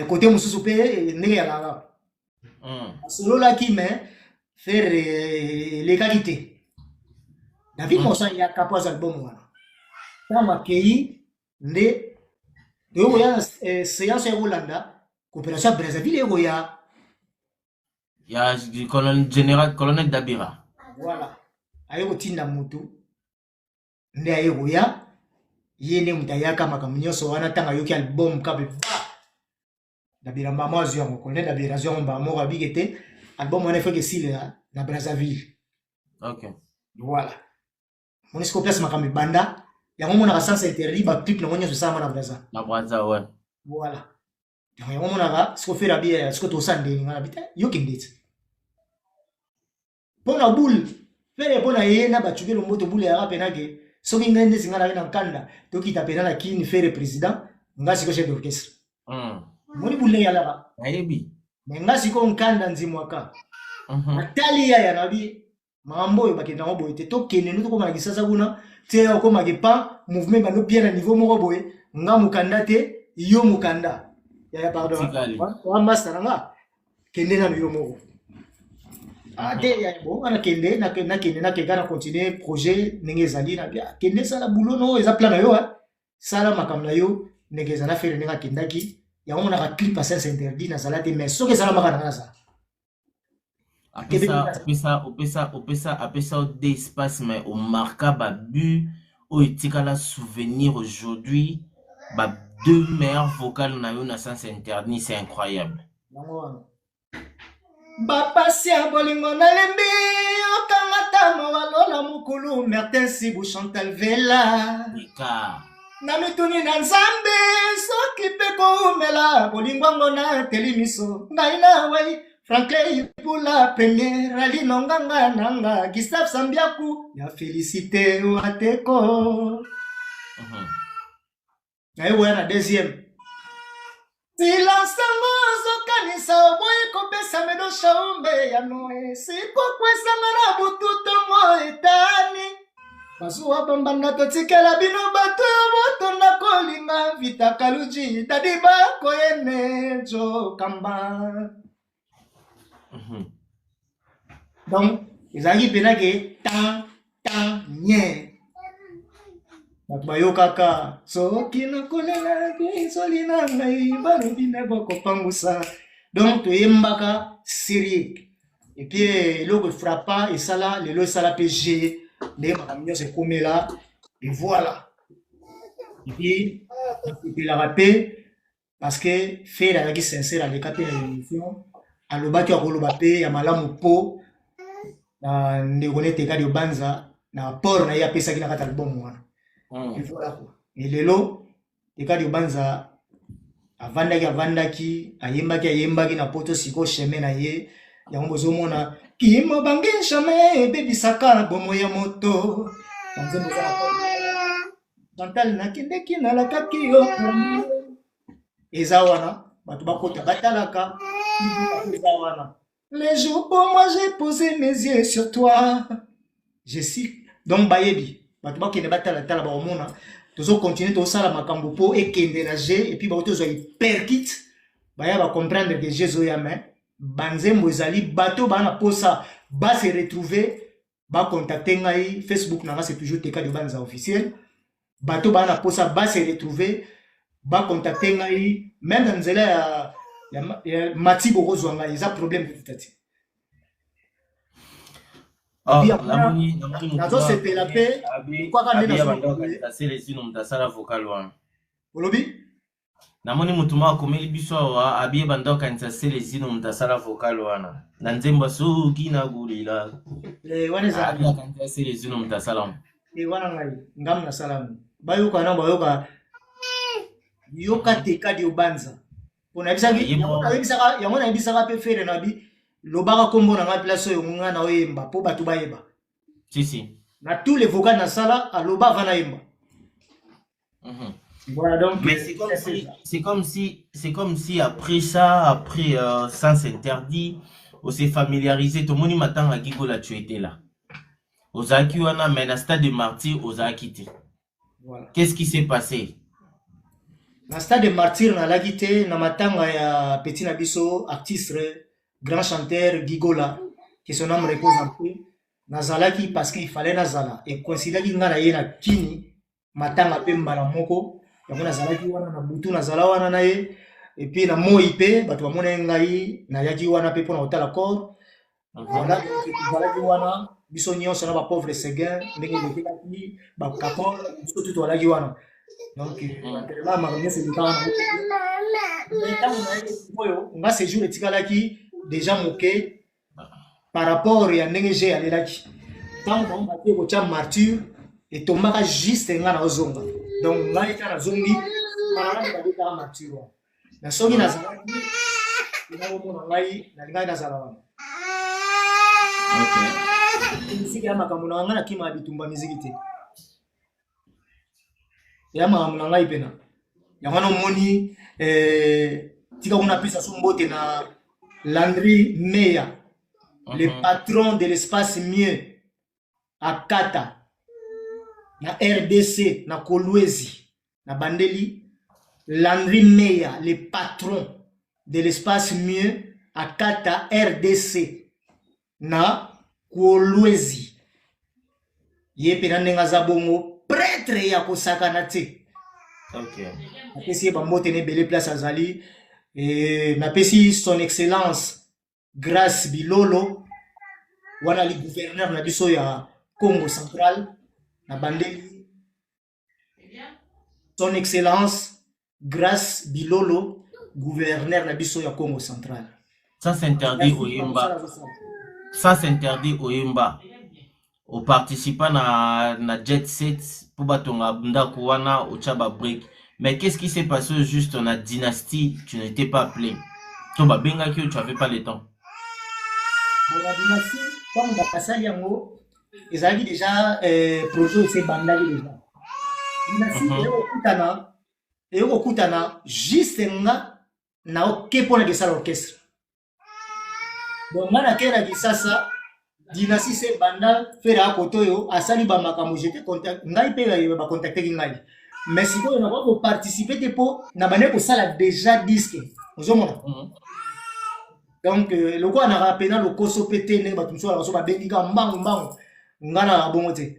côté mosusu mpe ndenge yalaka. Asololaki, mais Ferre elekaki te. David Moso ayaka mpo azwa album wana. Ntango akei nde toyokoya séance ya kolanda coopération ya Brazzaville ekoya. Ya colonel général, colonel Dabira. Voilà, aye kotinda motu nde aye koya. Ye nde moto ayaka makambo nyonso wana. Ntango ayoki album kabe ba Dabira mbamo azwi yango, colonel Dabira azwi yango mbala moko, abike te, album wana efaki esilela na Brazzaville. Voilà, moni sikoyo place makambo ebanda. Yango omonaka sens interdit, baclip nango nyonso esalama na Braza. Na Braza, ouais. Voilà, donc yango omonaka siko Ferre abi siko tosala ndenge nga nabi te, yokende ti mpo na boule Ferre, mpo na ye na bacukelo mboto boule yaka mpena ke soki ngai ndesi ngai naki na nkanda, tokita mpena na kini, Ferre président, nga siko chef d'orchestre. Moni boule ndenge yalaka. Nayebi. Me nga sikoyo nkanda nzimwaka. Natali yaya na bi, makambo oyo bakende yango boye te, tokende nde tokóma na Kisasa kuna te, okomaka epa mouvement bando pia na niveau moko boye, nga mokanda te, yo mokanda yaya, pardon. Tikali. Wa master na nga, kende nano yo moko. Ah te yaya, bon, nga nakende, nakende, nakeka na continue projet ndenge ezali na bia. Kende sala boulot no, eza plan na yo, hein. Sala makambo na yo ndenge eza na Ferre. Ndenge akendaki yango, monaka clip ya sens interdit nazala te, mais soki esalamaka na nga nazala. Apesa, opesa, opesa, opesa, apesa yo de espace, mais omarka babu oyo etikala souvenir aujourd'hui, ba deux meilleurs vocales na yo na sens interdit, c'est incroyable. Yango wana bapasi ya bolingo nalembi okanga ntango balola mokulu Mertin Sibu, Chantal Vela. Eka. Na mituni na Nzambe soki mpe koumela bolingo yango nateli miso ngai na wei Franklin Ibula première alino nganga nanga Gustave Sambiaku ya Félicité Wateko. Naye koya na deuxième silence yango ozokanisa oboyi kopesa medo shaumbe ya noe sikokwesanga na butu ntongo etani Masuwa bambanda totikela bino bato yo botonda kolinga vita kaluji dadi bakoyene jokamba. Donc ezalaki mpena ke tan tan nye bato bayokaka soki nakolela lisoli na ngai balobi nde bokopangusa. Donc toyembaka serie et puis eloko efrappa esala lelo esala mpe g ndenge makambo nyonso ekomela et voilà. Et puis nasepelaka mpe parce que Ferre azalaki sincère, aleka mpe na émission, alobaki akoloba mpe ya malamu mpo na ndeko nete Kadi Obanza na apport na ye apesaki na kati album wana. Et voilà quoi. Et lelo Tekadi Obanza avandaki avandaki ayembaki ayembaki na poto, sikoyo chemin na ye yango bozomona kimo bange jamais ebebisaka bomoi ya moto. Banzembo eza na kati. Chantal nakendeki nalakaki yo eza wana, bato bakota batalaka eza wana. Les jours pour moi j'ai posé mes yeux sur toi, je suis donc bayebi bato bakende batalatala bakomona tozocontinue tosala makambo mpo ekende na g et puis bato tozwa hyperkit baya bacomprendre que g ezoya. Mais banzembo ezali, bato baa na posa base retrouver, bacontacte ngai. Facebook na nga, c'est toujours Tekadi Obanza officiel. Bato baa na posa base retrouver, bacontacte ngai même na nzela ya mati, bokozwa ngai, eza problème te tati. Oh, namoni namoni motu Nazosepela mpe kwaka nde abi ya bandako aselesino moto asala vocal wana. Olobi? Namoni motu moko akomeli biso awa, abi ebanda okanisa Selesino moto asala vocal wana na nzembo soki nakolela. Wana eza Abi akanisa Selesino moto asala. Wana ngai ngamu nasala yango, bayoka na bayoka yoka Tekadi Obanza mpo nayebisaki Ye yango. Yango nayebisaka mpe Ferre na bi lobaka nkombo na ngai place oyo ngai na oyemba mpo bato bayeba. Si si. Na tous les vocals nasala, aloba avant nayemba. Voilà, donc Mais c'est comme si après ça, après Sens Interdit, on s'est familiarisé. Tout le monde m'attend à Gigola, tu étais là. Ozalaki wana, mais na stade de Martyr, ozalaki te. Voilà. Qu'est-ce qui s'est passé? Na stade de Martyr nalaki te na matanga ya petit na biso, artiste, grand chanteur Gigola, que son âme repose en paix. Nazalaki parce qu'il fallait nazala, ekoinsidaki nga na ye na kini matanga mpe mbala moko yango nazalaki wana na butu, nazala wana na ye. Et puis na moi mpe bato bamona ngai nayaki wana mpe mpona kotala corps. Voilà, donc tozalaki wana biso nyonso na bapauvre seguin ndenge elekekaki bakapol, biso tu tozalaki wana. Donc enterrement, makambo nyonso elekaka na mais ntango nayaki oyo nga séjour etikalaki déjà moke par rapport ya ndenge g alelaki. Ntango bango batie kotya martyr, etombaka juste nga na ozonga. Donc ngai ta nazongi malanga babetaka martyr wana na soki nazalaki nakomona ngai nalingaki nazala wana. Miziki ya makambo na ngai, nakima ya bitumba, miziki te ya makambo na ngai mpena yango wana omoni. Tika kuna apesa so mbote na Landry Meya, le patron de l'espace mieux akata na RDC na Kolwezi. Na bandeli Landry Meya, le patron de l'espace mieux akata RDC na Kolwezi. Ye mpe na ndenge aza bongo prêtre ya kosakana te. Napesi ye bambote na ebele place azali. Napesi son excellence Grâce Bilolo wana ali gouverneur na biso ya Congo Central. Na bandeli son excellence Grâce Bilolo, gouverneur na biso ya Congo Central. Sens Interdit oyemba, Sens Interdit oyemba. Oparticipa na Jet Set mpo batonga ndako wana, otya babrique. Mais qu'est-ce qui s'est passé au juste na Dynastie? Tu n'étais pas appelé to babengaki yo, tu avais pas le temps? Bon, na Dynastie, ntango basali yango, ezalaki déjà projet oyo esi ebandaki déjà. Dynastie eyokokutana juste nga na oke mpona kesala orchestre. Bon, nga nakei na Kisasa, Dynastie se banda. Ferre akote oyo asali bamakambo, j'étais contact, ngai mpe bacontacteki ngai, mais sikoyo nakoki koparticipe te mpo na bandeki kosala déjà disque, ozomona. Donc lokola naka pena lokoso mpe te, ndenge bato mosusu balaka so babengi kaka mbangu mbangu, nga na bongo te.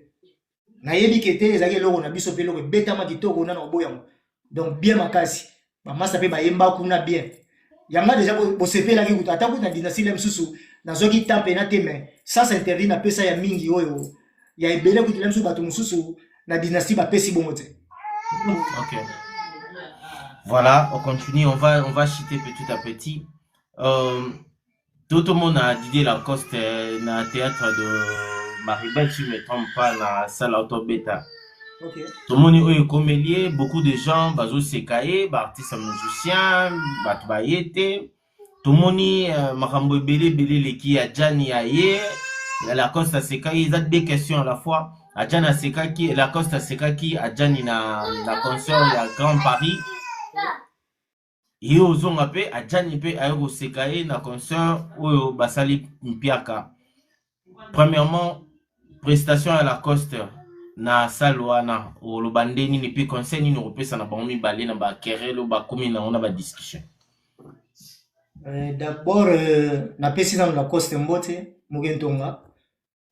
Nayebi ke te, ezalaki eloko na biso mpe eloko ebetama kitoko nana oboyango. Donc bien makasi, bamasa mpe bayemba kuna bien. Yanga déjà bosepelaki kutu, ata kutu na Dynastie le mosusu nazwaki temps pena te, mais sens interdit napesa ya mingi oyo ya ebele kutu le mosusu bato mosusu na Dynastie bapesi bongo te. Ok, voilà, on continue, on va chuter petit à petit. Tout le monde a Didier Lacoste na théâtre de Maribel, si je ne me trompe pas, na salle Autobeta. Tomoni oyo ekomeli ye, beaucoup de gens bazoseka ye, baartiste musicien, bato baye te. Tomoni makambo ebele ebele eleki ya Jani ya ye ya Lacoste asekaki. Eza deux questions à la fois. Adjani asekaki, Lacoste asekaki Adjani na concert ya Grand Paris. Ye ozonga mpe Adjani mpe aye koseka ye na concert oyo basali mpiaka. Premièrement, prestation ya Lacoste na salle wana, oloba nde nini? Mpe conseil nini okopesa na bango mibale na baquerelle oyo bakomi nango na badiscussion? D'abord, napesi nano Lacoste mbote, moke ntonga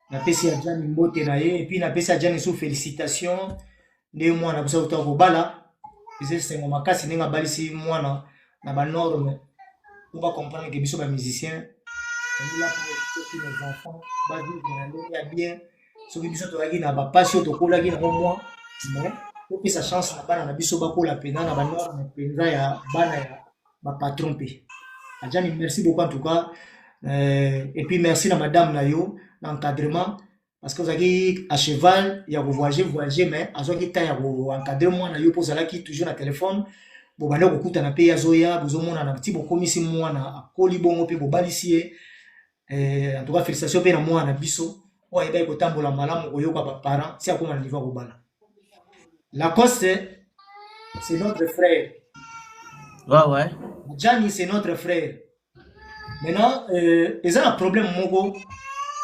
napesi Adjani mbote na ye, et puis napesi Adjani su félicitation nde mwana biso auta kobala. Eza esengo makasi ndenge abalisi mwana na banorme, po bacomprendre ke biso bamusicien toza po nos enfants bavivre na ndenge ya bien. Soki biso tozalaki na bapasi oyo tokolaki nango mwa, mais topesa chance na bana na biso bakola mpenza na banorme mpenza ya bana ya bapatron. Mpe Adjani, merci beaucoup en tout cas. Et puis merci na madame na yo na encadrement, parce que ozalaki à cheval ya kovoyage voyage, mais azwaki temps ya koencadre mwana yo, mpo ozalaki toujours na téléphone, bobanda kokutana mpe ye azoya, bozomonana ti bokomisi mwana akoli bongo mpe bobalisi ye. En tout cas, félicitation mpe na mwana na biso oyo ayebaki kotambola malamu, koyoka baparent si akóma na niveau ya kobala. Lacoste, c'est notre frère. Jani, c'est notre frère. Maintenant, eza na problème moko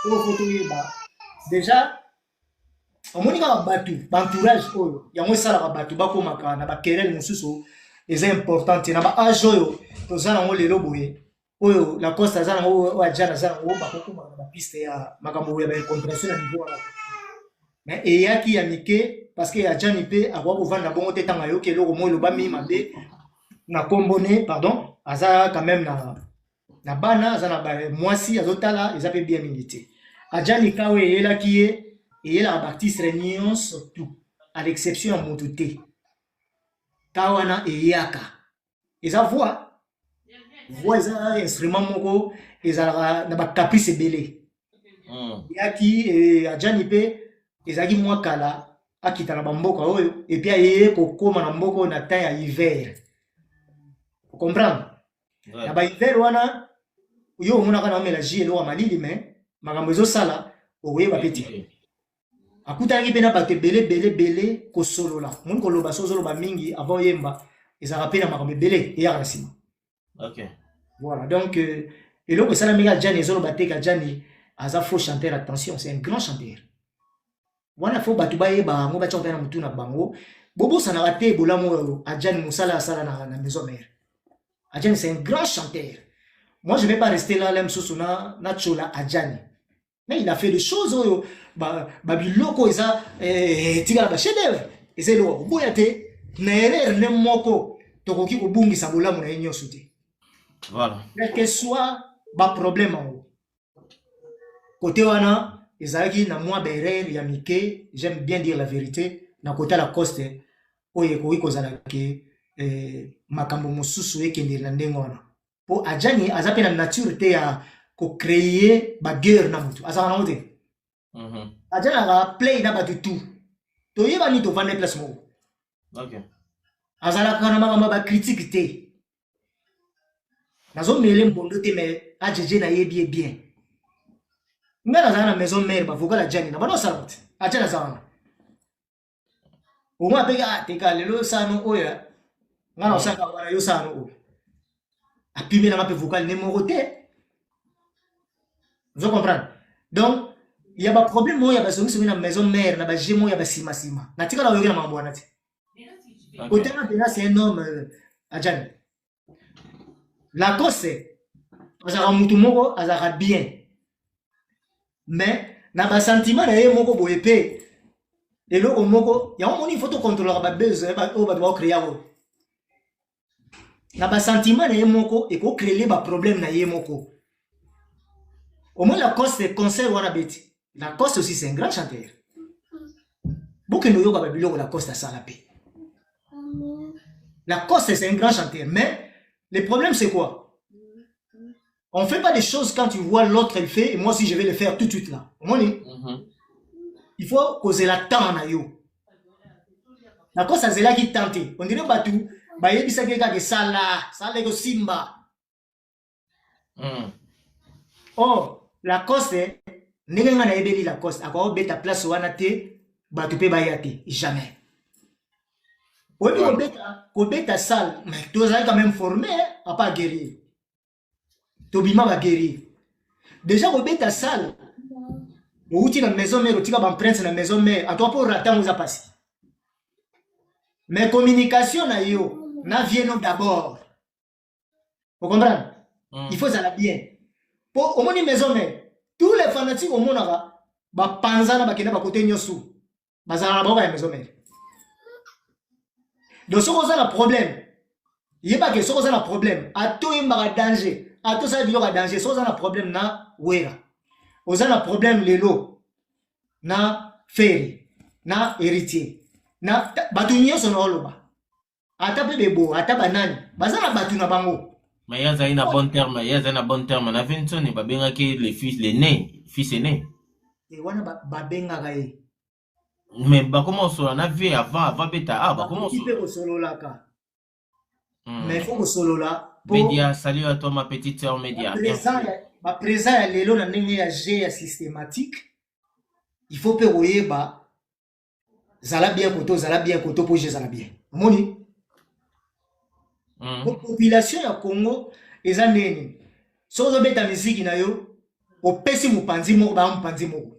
oyo faut toyeba déjà. Omoni kaka bato baentourage oyo, yango esalaka bato bakomaka na baquerelle mosusu. Eza important te na baage oyo toza nango lelo boye, oyo Lacoste aza nango, oyo Adjan aza nango, bakokomaka na bapiste ya makambo ya baincompréhension na niveau wana. Mais eyaki ya mike, parce que Adjani mpe akoka kovanda bongo te ntango ayoki eloko moko elobami mabe na nkombo ne. Pardon, aza quand même na bana, aza na mwasi azotala, eza mpe bien mingi te. Adjani ka oyo eyelaki ye, eyelaka baartiste nyonso tout, à l'exception ya motu te. Ka wana eyaka, eza voix, eza instrument moko ezalaka na bacaprice ebele. Eyaki Adjani mpe ezalaki mwa kala akita na bamboka oyo, et puis ayeye kokóma na mboka oyo na temps ya hiver, comprendre? Na bahiver wana, yo omonaka na omela jus, eloko ya malili, mais makambo ezosala okoyeba mpe te. Akutanaki mpe na bato ebele ebele ebele kosolola. Moni koloba, so ozoloba mingi avant oyemba, ezalaka mpe na makambo ebele eyaka na nsima. Voilà, donc eloko esalamiki Adjani, ezoloba te Adjani aza faux chanteur. Attention, c'est un grand chanteur. Wana faut bato bayeba yango, batia mpe na motu na bango. Bobosanaka te bolamu oyo Adjani, mosala asala na Maison Mère. Adjani, c'est un grand chanteur. Moi, je vais pas rester là la mosusu na tiola Adjani, mais il a fait des choses oyo babiloko ba eza etikala bachef d'œuvre, eza eloko koboya te. Na erreur nde moko tokoki kobungisa bolamu na ye nyonso te. Quel que soit baproblème yango, côté wana ezalaki na mwa baerreur ya mike. J'aime bien dire la vérité. Na côté ya Lacoste oyo ekoki kozala ke makambo mosusu ekendeli na ndenge wana, mpo Adjani aza mpe na nature te ya kocréer baguerre na motu, azalaka nango te. Adjani azalaka play na bato tout. Toyebani, tovanda place moko. Azalaka na makambo ya bacritique te. Nazomele mbondo te, mais AJJ nayebi ye bien. Ngai nazala na maison mère, bavocal Adjani na bano osala te. Adjani aza wana, omoi apeki teka lelo sano oyo ngai na osaka wana, yo sano oyo apimelanga mpe vocal nde moko te. Ozo comprendre? Donc ya baproblème oyo ya basongisongi na maison mère na baje moko ya basimasima, natikala oyoki na makambo wana te. Otanga mpena, c'est un homme, Adjani Lacoste azalaka mutu moko azalaka bien, mais na basentiment na ye moko boye mpe eloko moko yango moni, il faut tocontrôlaka babuzz oyo bato baocréa oyo. Na basentiment na ye moko ekocréer baproblème na ye moko. Omoni Lacoste, concert wana beti. Lacoste aussi, c'est un grand chanteur. Bokende oyoka babiloko Lacoste asala mpe. Lacoste, c'est un grand chanteur, mais le problème, c'est quoi? On fait pas des choses quand tu vois l'autre elle fait et moi aussi je vais le faire tout de suite là. Omoni, il faut kozela temps na yo. Lacoste azelaki temps te. On dirait bato bayebisaki kaka esala sala, ekosimba. Or Lacoste, ndenge ngai nayebeli Lacoste, akobeta place wana te, bato mpe baya te, jamais. Oyebi, kobeta salle, mais tozali quand même formé apa guerrier, tobima baguerrier déjà. Kobeta salle, outi na maison mère, otika baempreinte na maison mère, en tout cas mpo ratango eza pasi. Mais communication na yo na vieux na yo d'abord, ocomprendre? Il faut ezala bien po omoni maison mère, tous les fanatiques omonaka bapanzana, bakenda bakote nyonso, bazala na bango ya maison mère. Donc soki oza na problème, yebake soki oza na problème, ata oyembaka danger, ata osala biloko ya danger, soki oza na problème na Wera, oza na problème lelo na Ferre, na Héritier, na bato nyonso na oloba, ata mpe bebo, ata banani baza na bato na bango. Mais ye azali na bon terme, ye azali na bon terme na Vinsoni, babengaki le fils l'aîné, fils aîné. E wana babengaka ye. Mais bakoma kosolola na vie avant beta, ah, bakoma Bakoki mpe kosololaka, mais faut kosolola. Média, salut à toi, ma petite sœur Média. Baprésent ya lelo na ndenge ya g ya systématique, il faut mpe koyeba zala bien koto, ozala bien koto mpo ezala bien. Omoni, population ya Congo eza ndenge nini? Soki ozobeta miziki na yo, opesi mopanzi moko, baya mopanzi moko,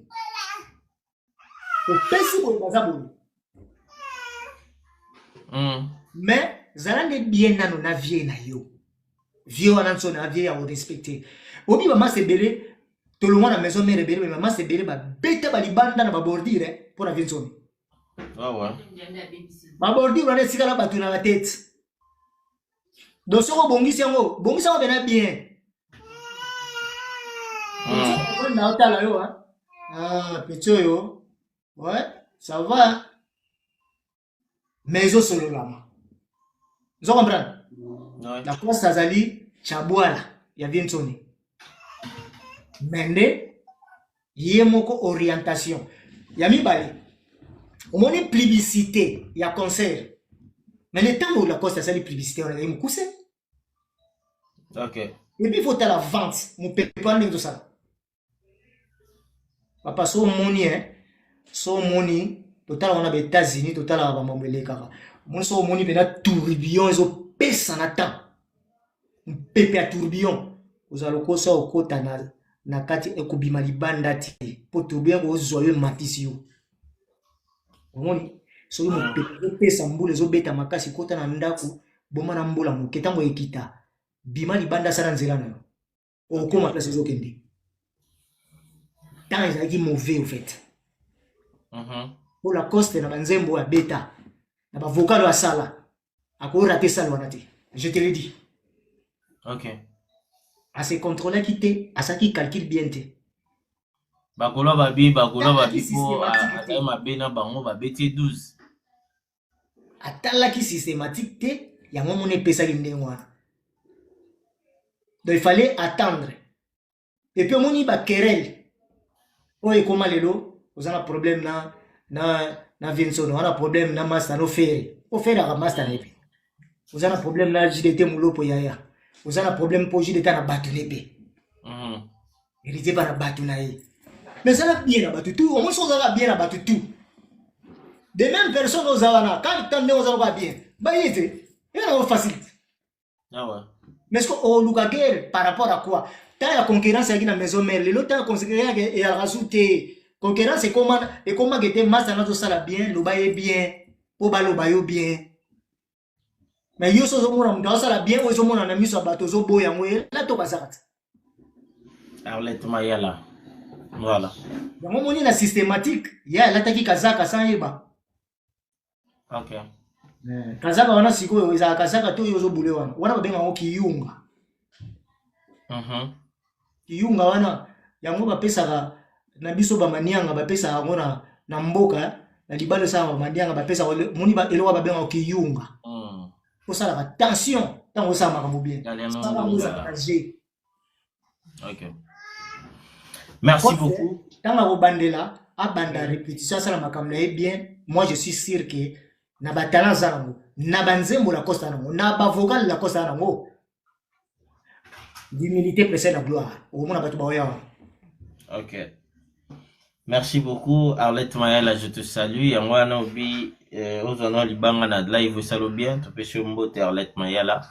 opesi boye, baza boye. Mais zala nde bien nano na vieux na yo. Vieux wana nso na vieux ya korespecte. Obi bamasa ebele tolongwa na maison mère ebele, mais bamasa ebele babeta balibanda na babordure mpo na vieux Nsoni. Babordure wana etikala bato na batete. Donc soki obongisi yango, bongisi yango pena bien. Na otala yo, ah, petit oyo, ouais, ça va, mais ezosololama, ozo comprendre? Ouais. Lacoste azali chabwala ya vieux Nsoni, mais nde ye moko orientation ya mibale. Omoni publicité ya concert, mais le ntango Lacoste asali publicité wana ezali mokuse. Et puis faut tala vente, mopepe wana ndenge tosala. Papa, so omoni, so omoni, totala wana ba États-Unis, totalaka bamambo elekaka. Omoni, so omoni mpena tourbillon ezopesa na temps, mpepe ya tourbillon, ozala lokosa okota na kati, ekobima libanda te, mpo tourbillon kozwa yo, ematisi yo. Omoni, soki mopepe ezopesa, mbula ezobeta makasi, kota na ndako, boma na mbula moke. Ntango ekita, bima libanda, asala nzela na yo, okóma place ezokende. Ntango ezalaki mauvais au fait, mpo Lacoste na banzembo oyo abeta, na bavocal oyo asala, akorater salle wana te, je te le dis. Ase contrôlaki te, asalaki calcul bien te. Bakolo babi, bakolo babi mpo azali mabe na bango, babeti 12. Atalaki systématique te, yango mona epesaki ndenge wana. Donc il fallait attendre. Et puis omoni baquerelle. Oyo ekoma lelo oza na problème na na na Vinson, oza na problème na master no Ferre. O Ferre aka master na ye pe. Oza na problème na JDT Mulopo yaya. Oza na problème po JDT na bato ne pe. Héritier pa na bato na ye. Mais ezala bien na bato tout, omoni soki ozalaka bien na bato tout. De même personne oza wana, quand tant ndenge ozalaka bien, baye te. Eza nango facile. Ah ouais. Mais ce que oluka guerre par rapport à quoi? Tant ya concurrence yaki na maison mère, lelo tant ya concurrence eyalaka su te. Concurrence ekoma ekoma ke te masta nazosala bien, loba ye bien, po baloba yo bien. Mais yo so ozomona moto azosala bien oyo ezomona na miso ya bato ozoboya yango ela to bazaka te. Arlette Mayala. Voilà. Yango moni na systématique, ye alataki kazaka sans yeba. Ok. Kazaka wana sikoyo ezalaka kazaka to yo ozobule wana. Wana babenga yango kiyunga. Kiyunga wana yango bapesaka na biso bamanianga, bapesaka yango na, na mboka na libala esalaka bamanianga bapesaka moni eloko babengaka kiyunga. Osalaka tension ntango osala makambo bien. Sala yango ezalaka jeu. Ok. Merci beaucoup. Ntango akobandela abanda répétition asala makambo na ye bien, moi je suis sûr que na batalent aza nango, na banzembo Lacoste aza nango, na bavocal Lacoste aza nango, l'humilité précède la gloire. Okomona bato baoya wana. Ok. Merci beaucoup Arlette Mayala, je te salue. Yango wana obi ozwa na libanga na live osalo bien, topesi yo mbote Arlette Mayala.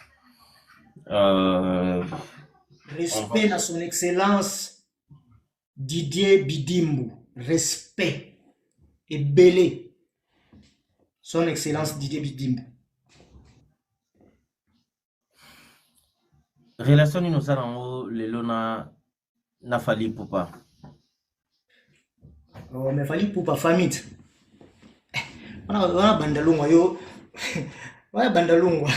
Respect na son excellence Didier Bidimbu, respect ebele son excellence Didier Bidimbu. Relation nini oza nango lelo na na Fally Ipupa? Oh, mais Fally Ipupa famille. Wana wana bandalungwa yo. Wana bandalungwa.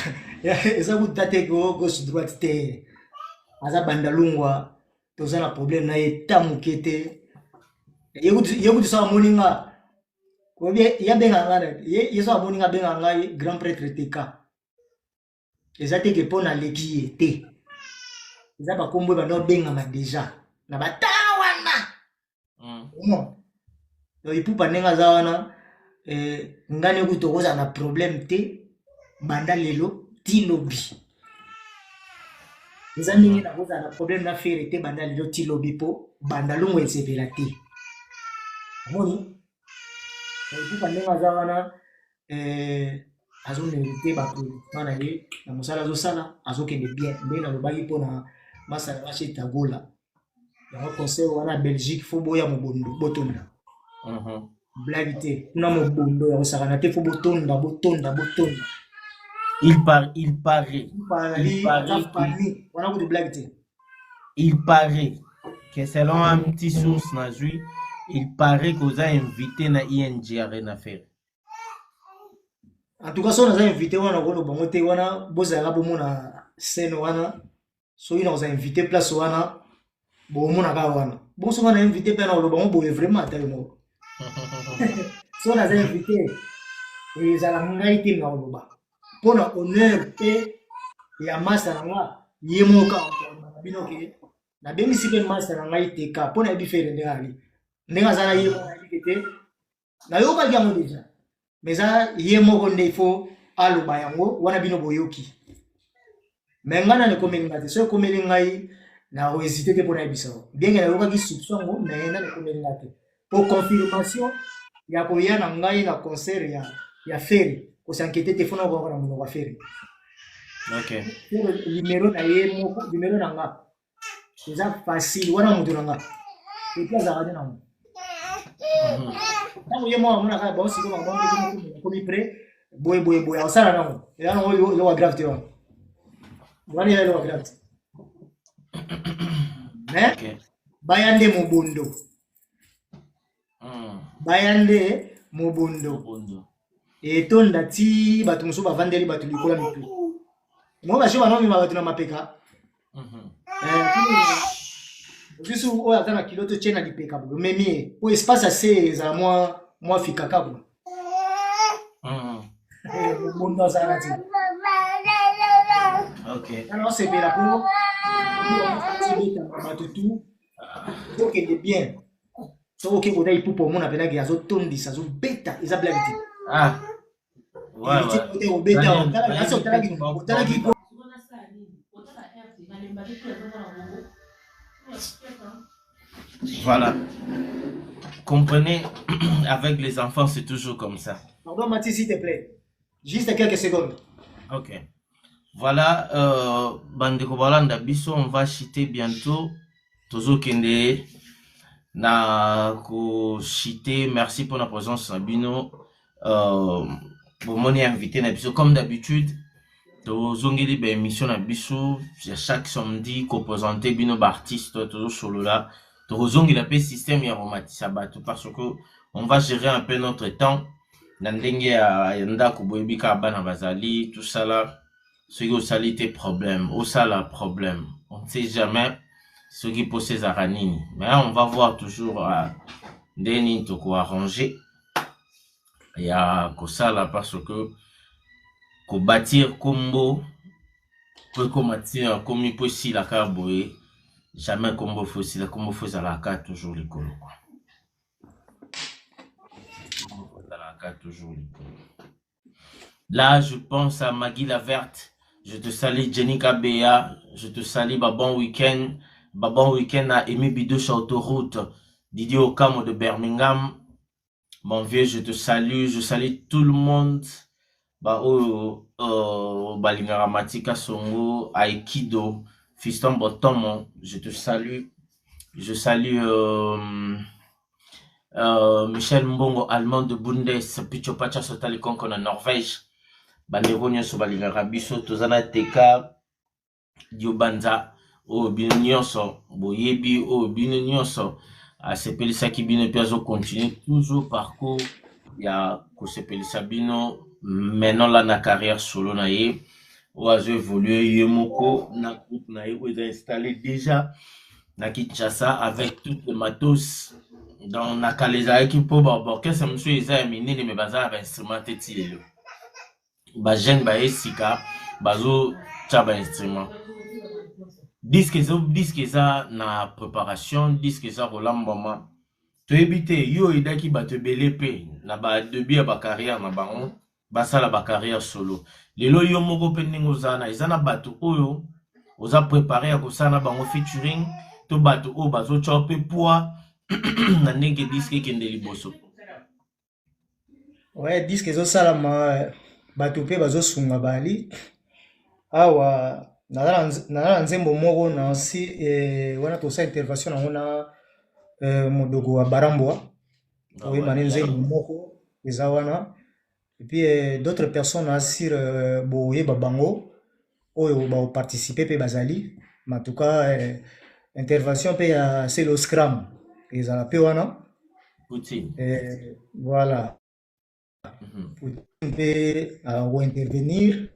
Eza kuta te ko gauche droite te. Aza bandalungwa toza na problème na ye ta moke te. Ye kutu so amoni nga. Ye abenga nga ye so amoni nga abenga ngai grand prêtre TK. Eza te ke mpo naleki ye te. Eza bakombo bando abengama deja na bata wana. Non. Donc Ipupa ndenge aza wana ngani kutu tokozala na problème te banda lelo ti lobi. Eza ndenge nakozala na problème na Ferre te banda lelo ti lobi po banda longo esepela te. Omoni? Ipupa ndenge aza wana azomérite baproduction na ye na mosala azosala azokende bien. Nde nalobaki mpona masala bache Tagola. Yango concert wana Belgique fo boya mobondo botonda. Blague te kuna mobondo ya kosakana te fo botonda botonda botonda. Il par il paraît. Il paraît wana kutu blague te. Il paraît que selon un petit source nazui, il paraît qu'on a invité na ING Arena Ferre. En tout cas, so naza invité wana koloba bango te wana bozalaka bomona scène wana soki nakoza invité place wana bomona kaka wana bon soki na invité mpe na koloba bango boye vraiment ata yo moko so naza invité ezala ngai te na koloba mpona honneur mpe ya masa na nga ye moko kaka bino ke nabengisi mpe masa na ngai teka mpo nayebi Ferre ndenge ali ndenge aza na ye moko nayebi te nayokaki yango deja mais eza ye moko nde il faut aloba yango wana bino boyoki mais ngai nani ekomeli ngai te so ekomeli ngai na hésité te mpo nayebisa yo bien que nayokaki soupçon yango mais nani ekomeli ngai te po confirmation ya koya na ngai na concert ya Ferre kosankete te fona koyoka na monoko ya Ferre. Ok. Ferre numéro na ye moko numéro na nga eza facile wana moto na nga epi azalaka te nango ntango ye moko amonaka bango sikoyo bango komi prêt boye boye boye akosala nango eza nango eloko ya grave te wana wana eza eloko ya grave te mais baya nde mobondo baya nde mobondo etonda ti bato mosusu bavandeli bato likolo ya mitu mo basio banomema bato na mapeka biso oyo aza na kilo totie na lipeka boye omemi ye po espace ase ezala mwa mwa fikaka boye mobondo azalaka te ana osepela po betama bato tu tokende bien. Soki oke kota Ipupa omona mpenza ke azotondisa, azobeta, eza blague te. Ah. Ouais, Héritier ouais. kote kobeta, Daniel, otalaki Daniel, otalaki otalaki Voilà. Comprenez, avec les enfants, c'est toujours comme ça. Pardon Mathis, s'il te plaît. Juste quelques secondes. Ok. Voilà, bandeko balanda biso, on va chuter bientôt. Tozokende na kochuter. Merci pour la présence na bino. Bomoni invité na biso comme d'habitude. Tozongeli ba émission na biso ya chaque samedi koprésente bino ba artiste tozosolola. Tozongela pe système ya komatisa bato parce que on va gérer un peu notre temps. Na ndenge ya ndako boyebi kaka bana bazali tout ça là. Soki osali te problème, osala problème. On ne sait jamais soki posa ezalaka nini. Mais on va voir toujours ndenge nini tokoarranger ya kosala parce que kobâtir kombo po ekoma ntina komi po esila kaka boye, jamais kombo fo esila, kombo fo ezalaka toujours likolo quoi. Kombo fo ezalaka toujours likolo. Là, je pense à Maggie Laverte. Je te salue, Jenny Kabea. Je te salue, bah, bon week-end. Bah, bon week-end à Amy Bidouche Autoroute. Didier Okamo de Birmingham. Mon vieux, je te salue. Je salue tout le monde. Bah, oh, Balingara Matika Songo, Aikido, Fiston Botomo. Je te salue. Je salue Michel Mbongo, allemand de Bundes, Picho Pacha Sotali Konko na Norvège. Bandeko nyonso balingaka biso, toza na TK Diobanza, oyo bino nyonso boyebi, oyo bino nyonso asepelisaki bino mpe azocontinue toujours parcours ya kosepelisa bino maintenant la na carrière solo na ye, oyo azo évolue ye moko na groupe na ye oyo eza installé déjà na Kinshasa avec toutes les matos. Donc na kala ezalaki mpo baorchestre mosusu eza ya minene me baza na bainstrument te ti lelo. Bajeune baye sika bazotia bainstrument. Disque eza, disque eza na préparation, disque eza kolambwama. Toyebi te, yo oyedaki bato ebele mpe na badébut ya bacarrière na bango basala bacarrière solo. Lelo yo moko mpe ndenge oza na eza na bato oyo oza préparé ya kosala na bango featuring to bato oyo bazotya mpe poids na ndenge disque ekende liboso. Ouais, disque ezosalama, bato mpe bazosunga bali. Awa naza na nzembo moko na nsi wana tosala intervention nango na modoko wa Barambwa. Oyeba ne nzembo moko eza wana. Et puis d'autres personnes asir boyeba bango oyo baoparticipe mpe bazali. Mais en tout cas intervention mpe ya Selo Scram ezala mpe wana. Poutine. Voilà. Poutine mpe akointervenir.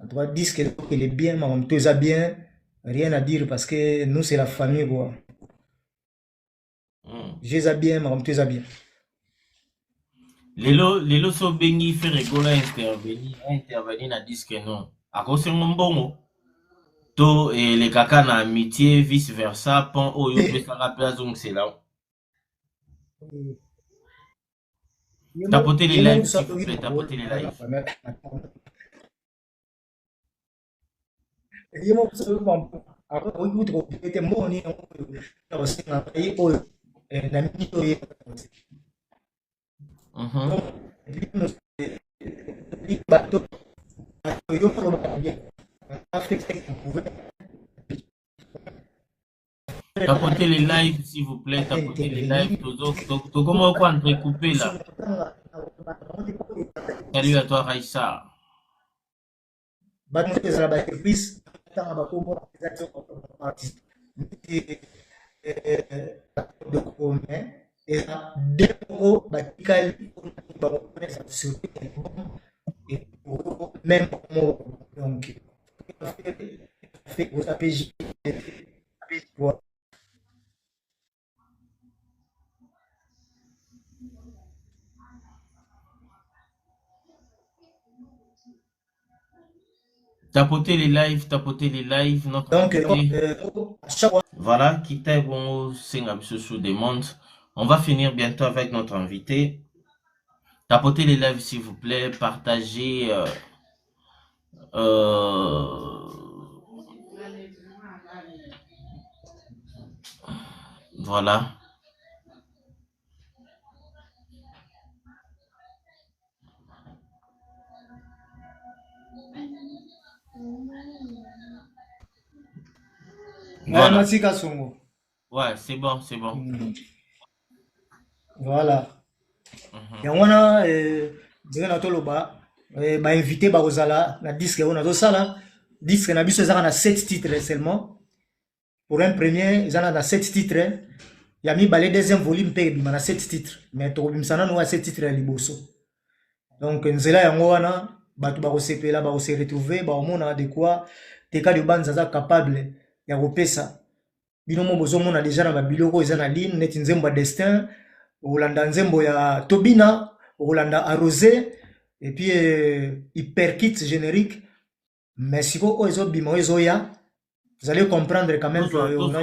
En tout cas, disque il est bien, makambo tout eza bien, rien à dire parce que nous c'est la famille quoi. Eza bien, makambo tout eza bien. Lelo so obengi Ferre Gola intervenir na disque, non akosenga mbongo to elekaka na amitié, vice versa, pont oyo opesaka mpe azongisela. Tapotez les lives, s'il vous plaît, tapotez les lives. Ye moko akoki kutu kopete mbongo nini oyo kosenga ye oyo na mingi oyo. Bato yo kolobaka bien Afrique. Tapotez les lives, s'il vous plaît, tapotez les lives. Comment quoi entrecouper là? Salut à toi, Raïssa. Bato ezala basurprise, ntanga bakombo eza artiste de commun, eza de moko batikali bango eza surprise même moko, donc oza PJ. Tapotez les lives, tapotez les lives. Notre Donc, invité. À chaque fois. Voilà, kita bongo senga biso sous demande. On va finir bientôt avec notre invité. Tapotez les lives s'il vous plaît, partagez. Voilà. Voilà. Matika Songo. Ouais, c'est bon, c'est bon. Voilà. Yango wana ndenge na toloba ba invité bakozala na disque oyo nazosala. Disque na biso ezaka na 7 titres seulement. Pour un premier, eza na 7 titres. Ya mibale deuxième volume mpe ebima na 7 titres. Mais tokobimisa nanu ya 7 titres ya liboso. Donc nzela yango wana bato bakosepela, bakose retrouver, bakomona de quoi Teka Diobanza aza capable ya kopesa. Bino mo bozomona déjà na babiloko eza na ligne neti nzembo ya Destin, okolanda nzembo ya Tobina, okolanda Arrosé et puis Hyperkit générique. Mais siko oyo ezobima oyo ezoya, vous allez comprendre quand même que on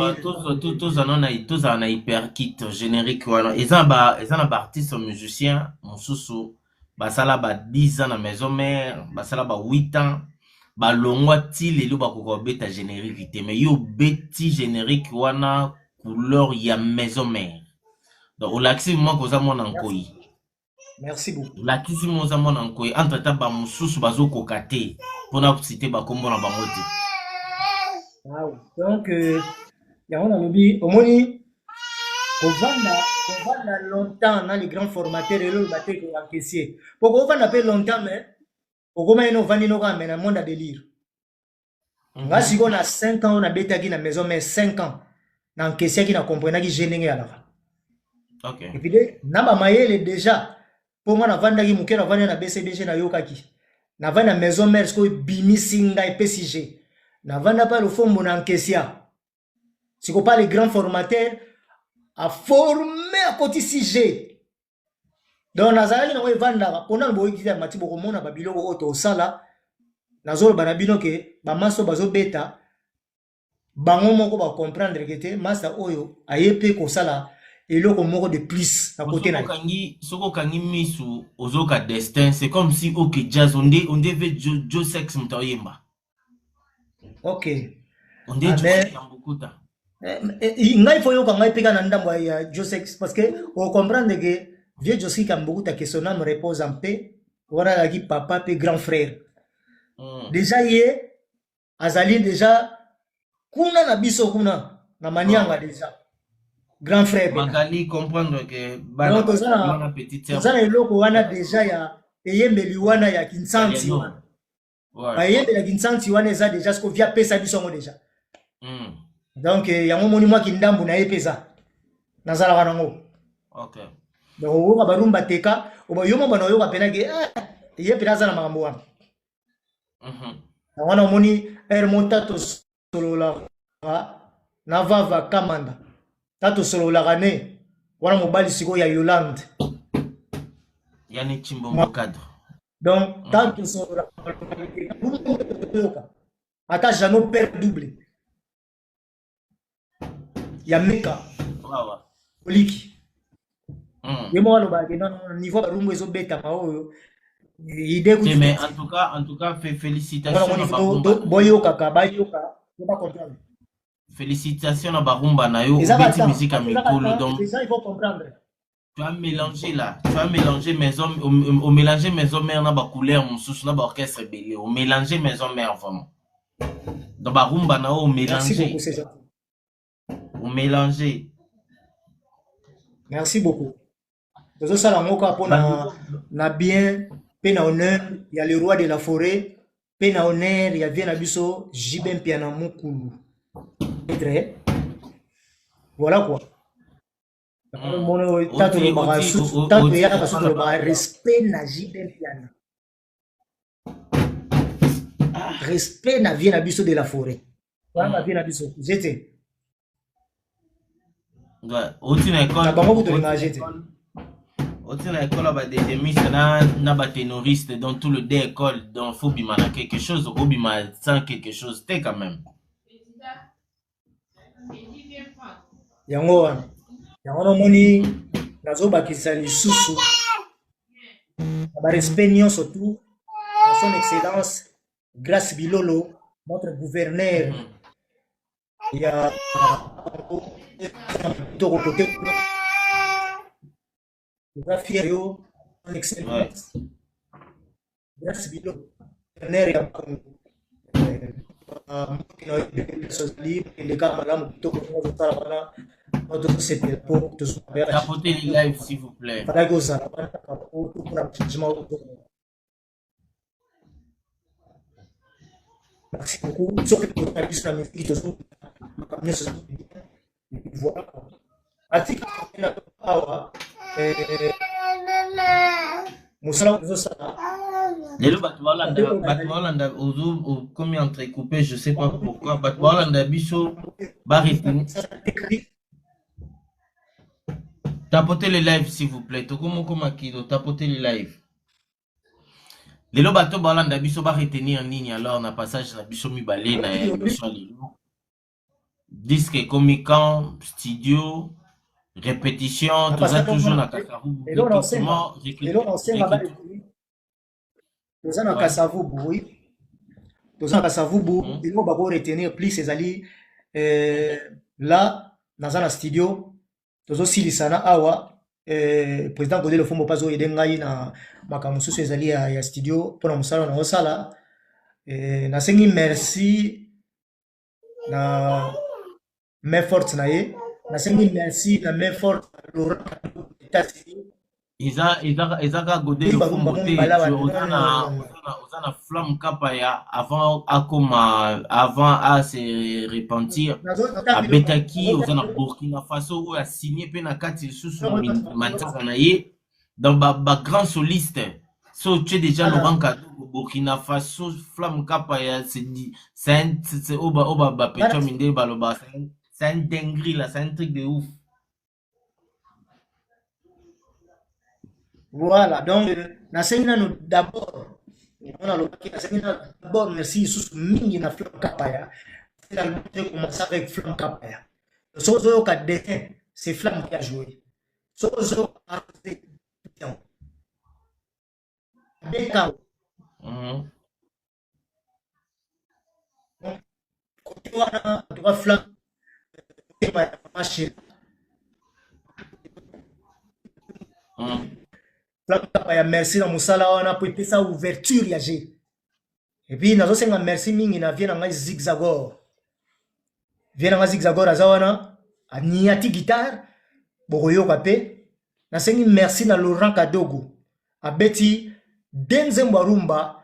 a eu Tozala na Hyperkit générique wana. Eza ba, eza na ba artiste musicien mosusu basala ba 10 ans na maison mère, basala ba 8 ans, balongwa ti lelo bakoka kobeta générique te, mais yo obeti générique wana couleur ya maison mère. Donc olakisi mwa koza mwana nkoi. Merci beaucoup. Olakisi mwa oza mwana nkoi, entre temps ba mosusu bazokoka te mpona citer bakombo na bango te. Wow. Donc yango nalobi omoni kovanda longtemps na les grands formateurs elolo bate ko encaisser. Po kovanda pe longtemps mais okoma eno ovandi noko mais na monde à délire. Nga sikoyo na 5 ans nabetaki na maison mais 5 ans na encaissaki na comprenaki je ndenge yalaka. Et puis na ba mayele déjà po nga navandaki moke navandi na BCBG nayokaki. Navandi na maison mère sikoyo ebimisi ngai epesi G. Navanda pa lofombo na encaissia. Sikoyo pa les grands formateurs a formé akotisi G. Donc nazalaki nango evandaka mpona boyokisi ya mati bokomona ba biloko oyo tosala. Nazoloba na bino ke ba maso bazobeta bango moko ba comprendre ke te masa oyo aye pe kosala eloko moko de plus na côté na ye. Soki okangi misu ozoka destin, c'est comme si ok jazz on devait Joe Sex moto ayemba. Ok. On devait Joe Sex Mbukuta. Ngai faut yoka ngai peka na ndambo ya Joe Sex parce que on comprendre que vieux Joe Sex Mbukuta que son âme repose en paix, wana azalaki papa pe grand frère. Déjà ye azali déjà kuna na biso kuna na manianga déjà grand frère pena. Magali comprendre que bana Donc, bana petite sœur. toza na eloko wana déjà ya eyembeli wana ya Kinsanti Italiano. wana. Ba eyembeli ya Kinsanti wana eza déjà ce qu'on vient pesa biso yango déjà. Donc yango moni mwa kindambu na ye pesa. Nazalaka nango. Donc oyoka barumba teka, oba yo moko na oyoka pena ke, ye pena aza na makambo wana. Na wana omoni air mota tosololaka na vava kamanda. Ta tosololaka ne wana mobali sikoyo ya Yolande. Yani Chimbombo cadre. Donc ta tosololaka ata Jeannot père double. Ya Meka. Oliki. Ye moko alobaka ke non, non, niveau barumbu ezobetama oyo. Idée Te, mais en tout cas, félicitations Voilà, na mon niveau, barumba. boyokaka, bayoka, po ba comprendre. Félicitations na barumba na yo, Eza obeti ba temps. musique ya Eza ba mikolo, temps, donc les gens, ils vont comprendre. Tu as mélangé là, tu as mélangé maison, au, au, au mélangé maison mère na ba couleur mosusu na ba orchestre belé, au mélangé maison mère vraiment. Donc barumba na yo, au Merci mélangé. beaucoup, c'est gentil. Au mélangé. Merci beaucoup. Tozosala yango kaka mpona Bandeko. na bien pe na honneur ya le roi de la forêt, pe na honneur ya vie na biso JB Mpiana Mukulu. Très. Voilà quoi. Mono tato lobaka susu, tato yaka susu lobaka respect na JB Mpiana. Respect na vie na biso de la forêt. Voilà ma vie na biso. J'étais. Ouais, oti na école. Na bango kutu na j'étais. Oti na école ba deuxièmiste na ba ténoriste dans tout le deux école donc faut bima na quelque chose, faut bima sans quelque chose te quand même. Yango wana. Yango wana omoni nazobakisa lisusu na barespect nyonso tout na son excellence Grace Bilolo, notre gouverneur ya kitoko kote toza fier yo son excellence Grace Bilolo, gouverneur ya Congo. Mbote na yo ebele ozali okende kaka malamu kitoko ndenge ozosala wana po tozosepela po tozwa Tapotez les lives, s'il vous plaît. Fallaki ozala wana kaka po tokona changement oyo. Merci beaucoup. Soki tozali biso na miziki tozo makambo nyonso eza bien. Voilà. Atika na awa mosala oyo tozosala Lelo bato balanda bato balanda ozo okomi entrecoupé, je sais pas pourquoi bato balanda biso ba retenir. Tapotez les lives, s'il vous plaît. Tokomo koma kilo, tapotez les lives. Lelo bato balanda biso ba retenir nini alors na passage na biso mibale na émission ya lelo? Disque ekomi quand? Studio, répétition, Na toza passage toujours na wana Kasavubu, eloko na osenga recrutement, eloko na osenga toza na Kasavubu, oui, toza na Kasavubu. Eloko bako retenir plus ezali là naza na studio, tozosilisa na awa. Président Godé Lofombo mpe azoyede ngai na makambo mosusu ezali ya studio mpona mosala na osala. Nasengi merci na main forte na ye, nasengi merci na main forte na Laurent États-Unis. Eza kaka Godé Mpe Lofombo barumba te. mibale awa. Oza na oza na Flamme Kapaya avant akoma, avant a se repentir, abetaki. Oza na Burkina Faso oyo asigne mpe na kati lisusu manzaka na ye. Donc ba grand soliste so tu es déjà Laurent Kadogo, Burkina Faso, Flamme Kapaya, c'est un c'est oyo ba petro mindele baloba c'est un dinguerie là, c'est un truc de ouf. Voilà, donc nasengi nano d'abord, yango nalobaki, nasengi nano d'abord merci lisusu mingi na Flamme Kapaya. L'album j'ai commencé avec Flamme Kapaya. Soki ozoyoka dessin, c'est Flamme qui a joué. Soki ozoyoka arrosé, abeta. Côté wana, en tout cas Flamme motema ya mama chérie. Flamme Kapaya, merci na mosala wana po epesa ouverture ya G. Et puis nazosenga merci mingi na vie na ngai Zigzagor. Vie na ngai Zigzagor aza wana aniati guitare, bokoyoka mpe. Nasengi merci na Laurent Kadogo, abeti de nzembo ya rumba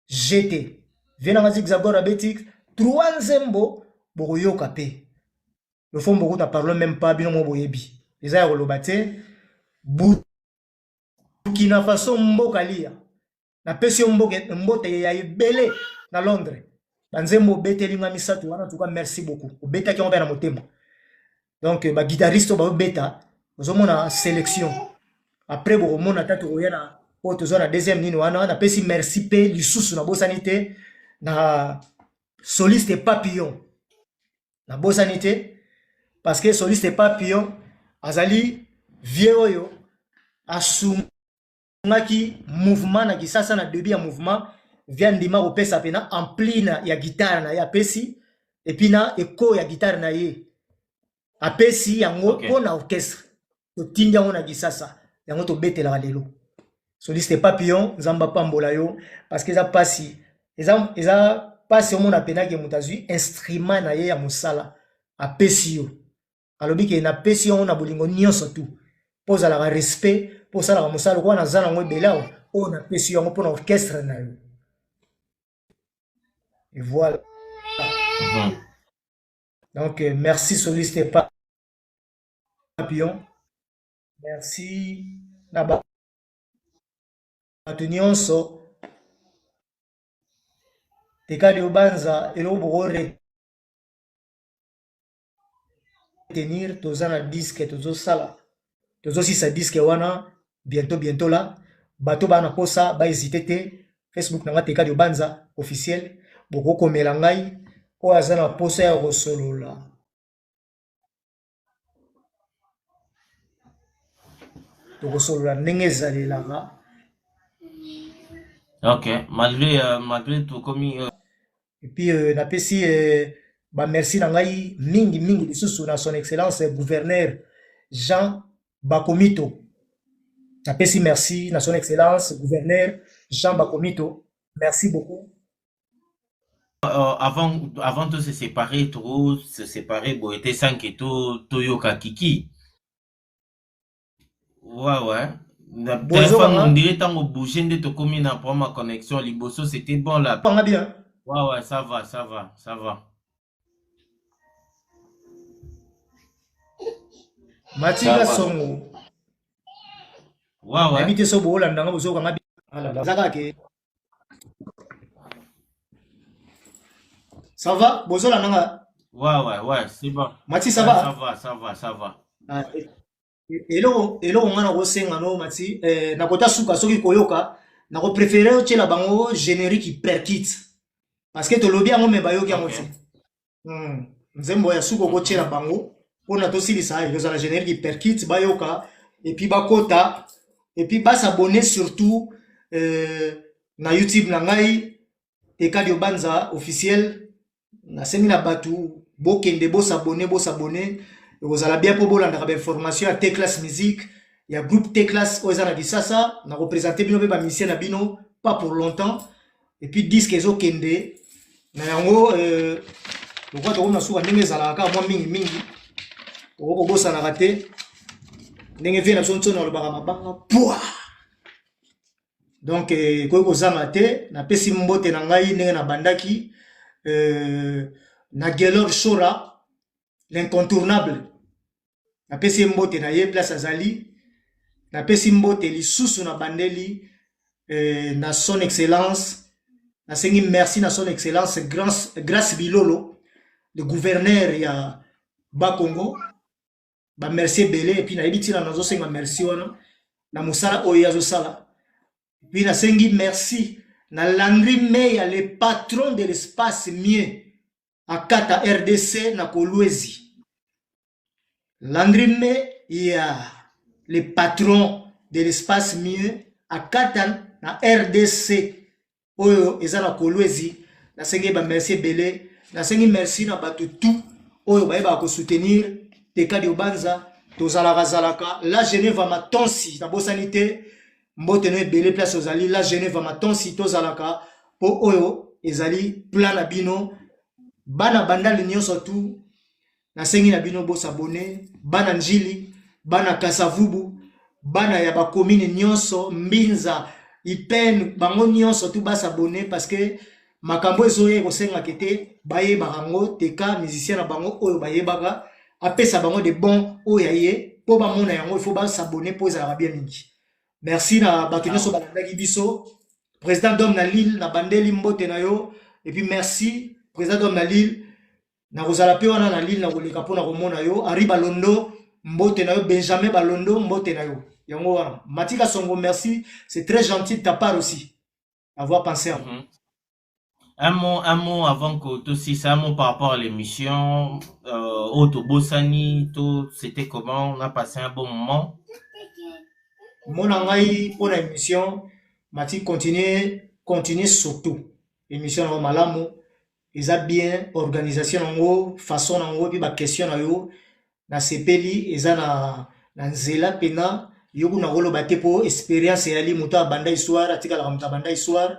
gt. Vie na ngai Zigzagor abeti trois nzembo, bokoyoka mpe. Lofombo kuta parle même pas, bino mo boyebi eza ya koloba te. Burkina Faso, mboka lia, napesi yo mbote ya ebele na Londres. Banzembo obeteli nga misato wana, en tout cas merci beaucoup, obetaki yango mpe na motema. Donc baguitariste oyo baobeta, ozomona sélection. Après bokomona ata tokoya na oyo tozwa na deuxième nini wana. Napesi merci mpe lisusu, nabosani te na soliste Papillon, nabosani te parce que soliste Papillon azali vieux oyo asungaki mouvement na Kisasa na début ya mouvement. Vieux ndima kopesa mpena ampli na ya guitare na ye apesi, et puis na eko ya guitare na ye apesi yango mpo na orchestre totindi yango na Kisasa, yango tobetelaka lelo. Soliste Papillon, Nzambe apambola yo parce que eza pasi, eza pasi omona mpenake moto azwi instrument na ye ya mosala apesi yo, alobi ke napesi yango na bolingo nyonso tu mpo ozalaka respect, mpo osalaka mosala lokola naza nango ebele awa oyo napesi yango mpo na orchestre na yo. Et voilà. Donc merci soliste Papillon, merci na bato nyonso. Tekali obanza eloko boko retenir, toza na disque tozosala, tozosisa disque wana bientôt bientôt la. Bato baa na posa bahésite te, Facebook na nga Tekali Obanza officiel, bokokomela ngai oyo aza na posa ya kosolola. Tokosolola ndenge ezalelaka. Ok, malgré tokomi Et puis napesi ba merci na ngai mingi mingi lisusu na son excellence gouverneur Jean Bakomito. Napesi merci na son excellence gouverneur Jean Bakomito. Merci beaucoup. Avant de se séparer, trop se séparer, bon, était sans que to toyoka kiki. Ouais. Na Bozo téléphone, banga. on dirait tango bouger nde tokomi na problème ma connexion liboso, c'était bon là. Banga bien. Ouais, ça va, ça va, ça va. Ça Matika va. Songo. Ouais. Nayebi te so boolanda nga bozokanga bien. Ah là là. Eza kaka ke. Ça va? Bozolanda nga? Ouais, c'est bon. Mati, ça Ouais, va? ça va, ça va, ça va. Ah, eloko nga nakosenga no Mati, nakota suka soki koyoka, nakopréféré otiela bango générique perkit. Parce que tolobi yango me bayoki yango te. Nzembo ya suka okotiela bango mpona tosilisa ekozala générique perkit bayoka et puis bakota et puis basabonner surtout na YouTube na ngai Tekadi Obanza officiel. Nasengi na bato bokende bosabonner, bosabonner ekozala bien mpo bolandaka bainformation ya T-Class Musique ya groupe T-Class oyo eza na Kisasa. Na représenter bino mpe bamusicien na bino pas pour longtemps et puis disque ezokende na yango lokola tokomi na suka ndenge ezalaka kaka mwa mingimingi tokoki kobosanaka te ndenge vie na biso nsono alobaka mabanga pwa. Donc ekoki kozanga te napesi mbote na ngai ndenge nabandaki na Gelor Shora l'incontournable, napesi ye mbote na ye place azali. Napesi mbote lisusu na bandeli na son excellence, nasengi merci na son excellence Grâce Bilolo, le gouverneur ya Bakongo. Ba merci ebele et puis nayebi ntina nazosenga merci wana na mosala oyo ye azosala. Puis nasengi merci na Landry Meya, le patron de l'espace mieux akata RDC na Kolwezi. Landry Meya, le patron de l'espace mieux akata na RDC oyo eza na Kolwezi. Nasengi ba merci ebele, nasengi merci na bato tout oyo bayebaka kosoutenir Tekadi Obanza. Tozalaka zalaka la Geneva Matonsi, nabosani te mbote no ebele place ozali la Geneva Matonsi. Tozalaka po oyo ezali plan na bino bana bandali nyonso tu. Nasengi na bino bosabone, bana Njili, bana Kasavubu, bana ya bakomine nyonso, Mbinza, Ipene, bango nyonso tu basabone parce que makambo ezoya ekosengaka te bayebaka yango. Teka musicien na bango oyo bayebaka apesa bango de bon oyo ya ye mpo bamona yango, il faut basabone mpo ezalaka bien mingi. Merci na bato nyonso balandaki biso. Président d'homme na Lille, na bandeli mbote na yo et puis merci président d'homme na Lille. Nakozala mpe wana na Lille, nakoleka mpona komona yo. Ari Balondo, mbote na yo. Benjamin Balondo, mbote na yo. Yango wana Matika Songo, merci, c'est très gentil de ta part aussi avoir pensé à moi. Un mot avant que aussi, un mot par rapport à l'émission, Otobosani, tout, c'était comment? On a passé un bon moment. Mona ngai mpona émission Mati, continue, continue surtout émission nango malamu, eza bien organisation nango, façon nango mpe baquestion na yo nasepeli, eza na nzela mpena yo kuna koloba te mpo expérience eyali moto abanda histoire atikalaka moto abanda histoire.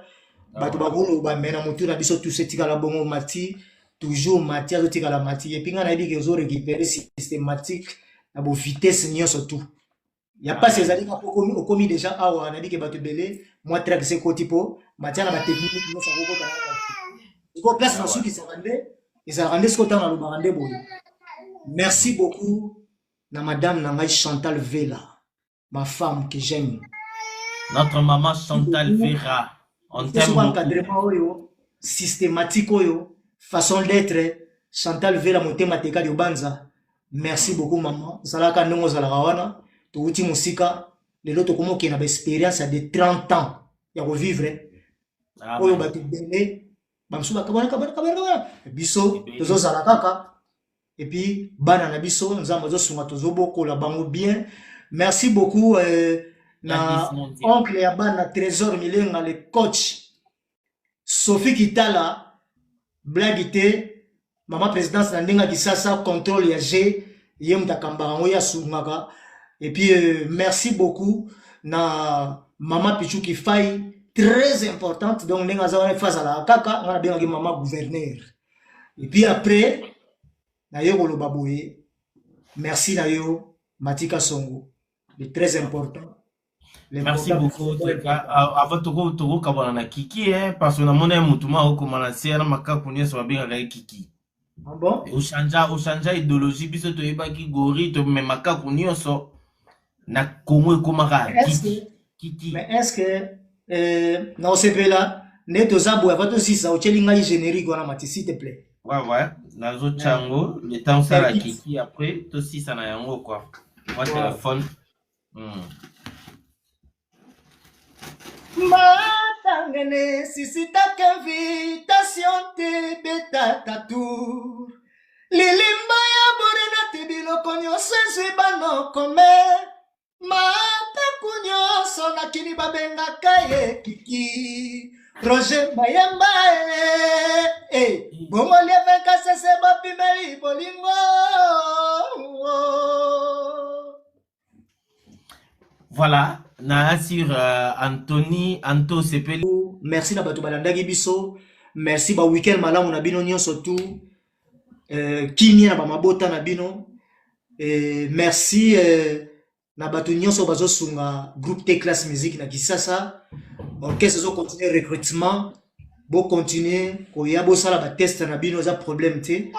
Bato bakoloba me na motu na biso tous etikala bongo. Mati toujours Mati azotikala Mati et puis ngai nayebi ke ozorécupérer systématique na bovitesse nyonso tout ya mpasi ezali kaka okomi déjà awa. Nayebi ke bato ebele mwa track se ekoti mpo Mati na batechnique nyonso akokota sikoyo place nasukisaka nde ezalaka nde sikoyo ntango nalobaka nde boye. Merci beaucoup na madame na ngai Chantal Vela, ma femme que j'aime. Notre maman Chantal Vera, on t'aime beaucoup. Beaucoup. Encadrement oyo systématique oyo façon d'être Chantal Vela motema Tekadi Obanza, merci beaucoup maman. Ozalaka ndenge ozalaka wana, touti mosika, lelo tokomi okende na baexpérience ya de 30 ans ya kovivre oyo bato ebele bamosusu bakabwana kabwana kabwana kabwana, biso Ebele. tozozala kaka. Et puis bana na biso Nzambe azosunga, tozobokola bango bien. Merci beaucoup na Gladys Mondial. Oncle ya bana, Trésor Milenga, le coach Sophie Kitala, blague te, mama présidence na ndenge ya Kisasa, contrôle ya G, ye moto akambaka yango, ye asungaka. Et puis merci beaucoup na mama Pichu Kifai, très importante. Donc ndenge aza wana, azalaka kaka nga nabengaki mama gouverneur. Et puis après naye koloba boye, merci na yo Matika Songo, le très important. Merci beaucoup, Teka. Avant tokokabwana na Kiki, hein, parce que namoni ye motu ma okoma na se na makaku nyonso babengaka ye Kiki. Ah bon? Ochangea idéologie. Biso toyebaki gori to me makaku nyonso na Kongo ekomaka Kiki. Kiki. Mais est ce que na osepela nde toza boye, avant tosisa, otyeli ngai générique wana, Mati, s'il te plaît? Ouais, nazotya yango le temps osala Kiki, après tosisa na yango quoi, mwa téléphone. Matangene sisitaka invitation te, betaka tour lilimba ya borena te, biloko nyonso ezwi banokome, mataku nyonso nakini babengaka ye Kiki Roger Mayemba e eh, bongo lieveka sese bapimeli bolingo. Voilà, na sur Anthony Anto Sepeli. Merci na bato balandaki biso, merci. Ba weekend malamu na bino nyonso tu, kimia na bamabota na bino. Merci na bato nyonso bazosunga groupe T Classe Musique na Kisasa. Orchestre ezocontinue recrutement, bocontinue koya, bosala batest na bino, eza problème te.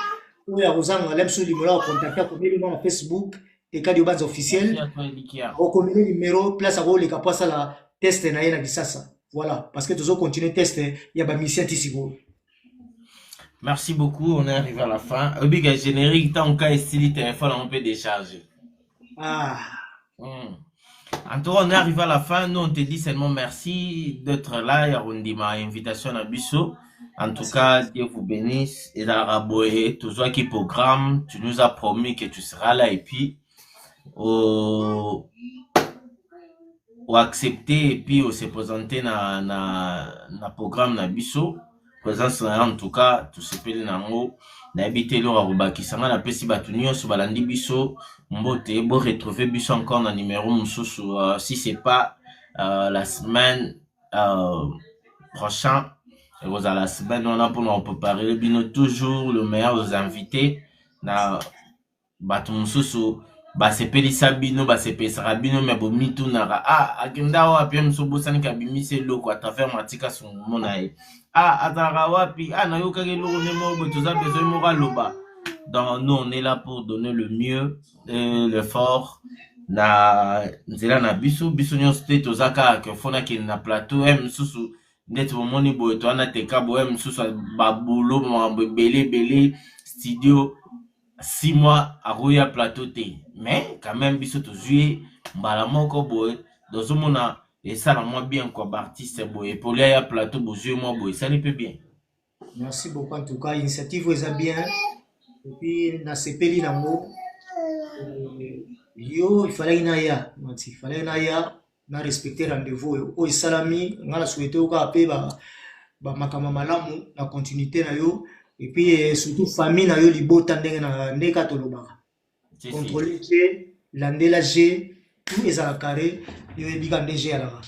Oyo akozanga le mosusu limolo, akocontacte, akomeli nga na Facebook, Tekadi Obanza officiel, okomele numéro, place akoleka po asala test na ye na Kisasa. Voilà, parce que tozocontinue test ya bamusicien ti sikoyo. Merci beaucoup, on est arrivé à la fin. Obika générique, tant qu'à esili téléphone, on peut décharger. Ah. En tout cas, on est arrivé à la fin. Nous, on te dit seulement merci d'être là. Ya ma invitation à biso. En tout cas, Dieu vous bénisse. Et dans la toujours qui programme, tu nous as promis que tu seras là et puis au accepter et puis au se présenter na programme na biso. Présence na, en tout cas, tosepeli nango. Nayebi te eloko akobakisa. Nga napesi bato nyonso balandi biso mbote. Bo retrouver biso encore na numéro mosusu, si c'est pas la semaine prochain, ekozala la semaine wana, mpona kopréparer bino toujours le meilleur aux invités na bato mosusu basepelisa bino, basepelisaka bino. Me bomitunaka: ah, akenda wapi? Ye mosusu obosaniki abimisi eloko à travers Matika Songo na ye. Ah, azalaka wapi? Ah, nayokaki eloko nde moko boye, toza besoin moko aloba. Donc nous, on est là pour donner le mieux et le fort na nzela na biso. Biso nyonso te toza kaka ke fo nakende na plateau. Ye mosusu ndeti bomoni boye, towana teka boye, mosusu babulo, makambo ebele ebele, studio 6 mois akoya plateau te. Mais quand même biso tozwi ye mbala moko boye, tozomona esala mwa bien quoi. Baartiste boye polia ya plateau, bozwi mwa boye, esali mpe bien. Merci beaucoup. En tout cas, initiative oyo eza bien et puis nasepeli nango. Yo, il fallait naya, Mati, il fallait naya na respecter rendez-vous oyo oyo esalami. Nga na souhaite yo kaka mpe bamakambo malamu na continuité na yo et puis surtout famille na yo, libota, ndenge na ndenge kaka tolobaka. Si, si. Contrôle g, landela g, tout ezala carré. Yo oyebika nde g alaka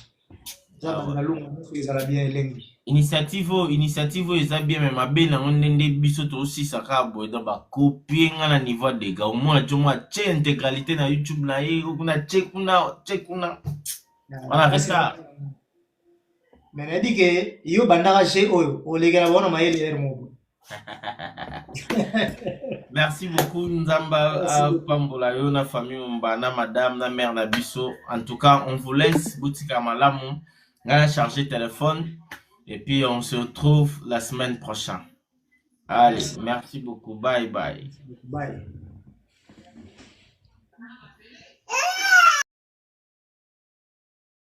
eza. Ah ouais. Banalonga nyonso ezala bien, elengi. Initiative oyo eza bien, me mabe nango ndenge biso tosisa kaka boye. Donc bakopie nga na niveau ya dega, omona ti omona tie intégralité na YouTube na ye kuna, tie kuna, tie kuna wana retard. Me nayebi ke yo bandaka g oyo olekela bango na mayele ere moko. Merci beaucoup, Nzamba. Merci beaucoup. Apambola yo na famille mba, na madame, na mère na biso. En tout cas, on vous laisse, botika malamu. Nga na charger téléphone et puis on se retrouve la semaine prochaine. Allez. Merci. Merci beaucoup, bye bye. Bye.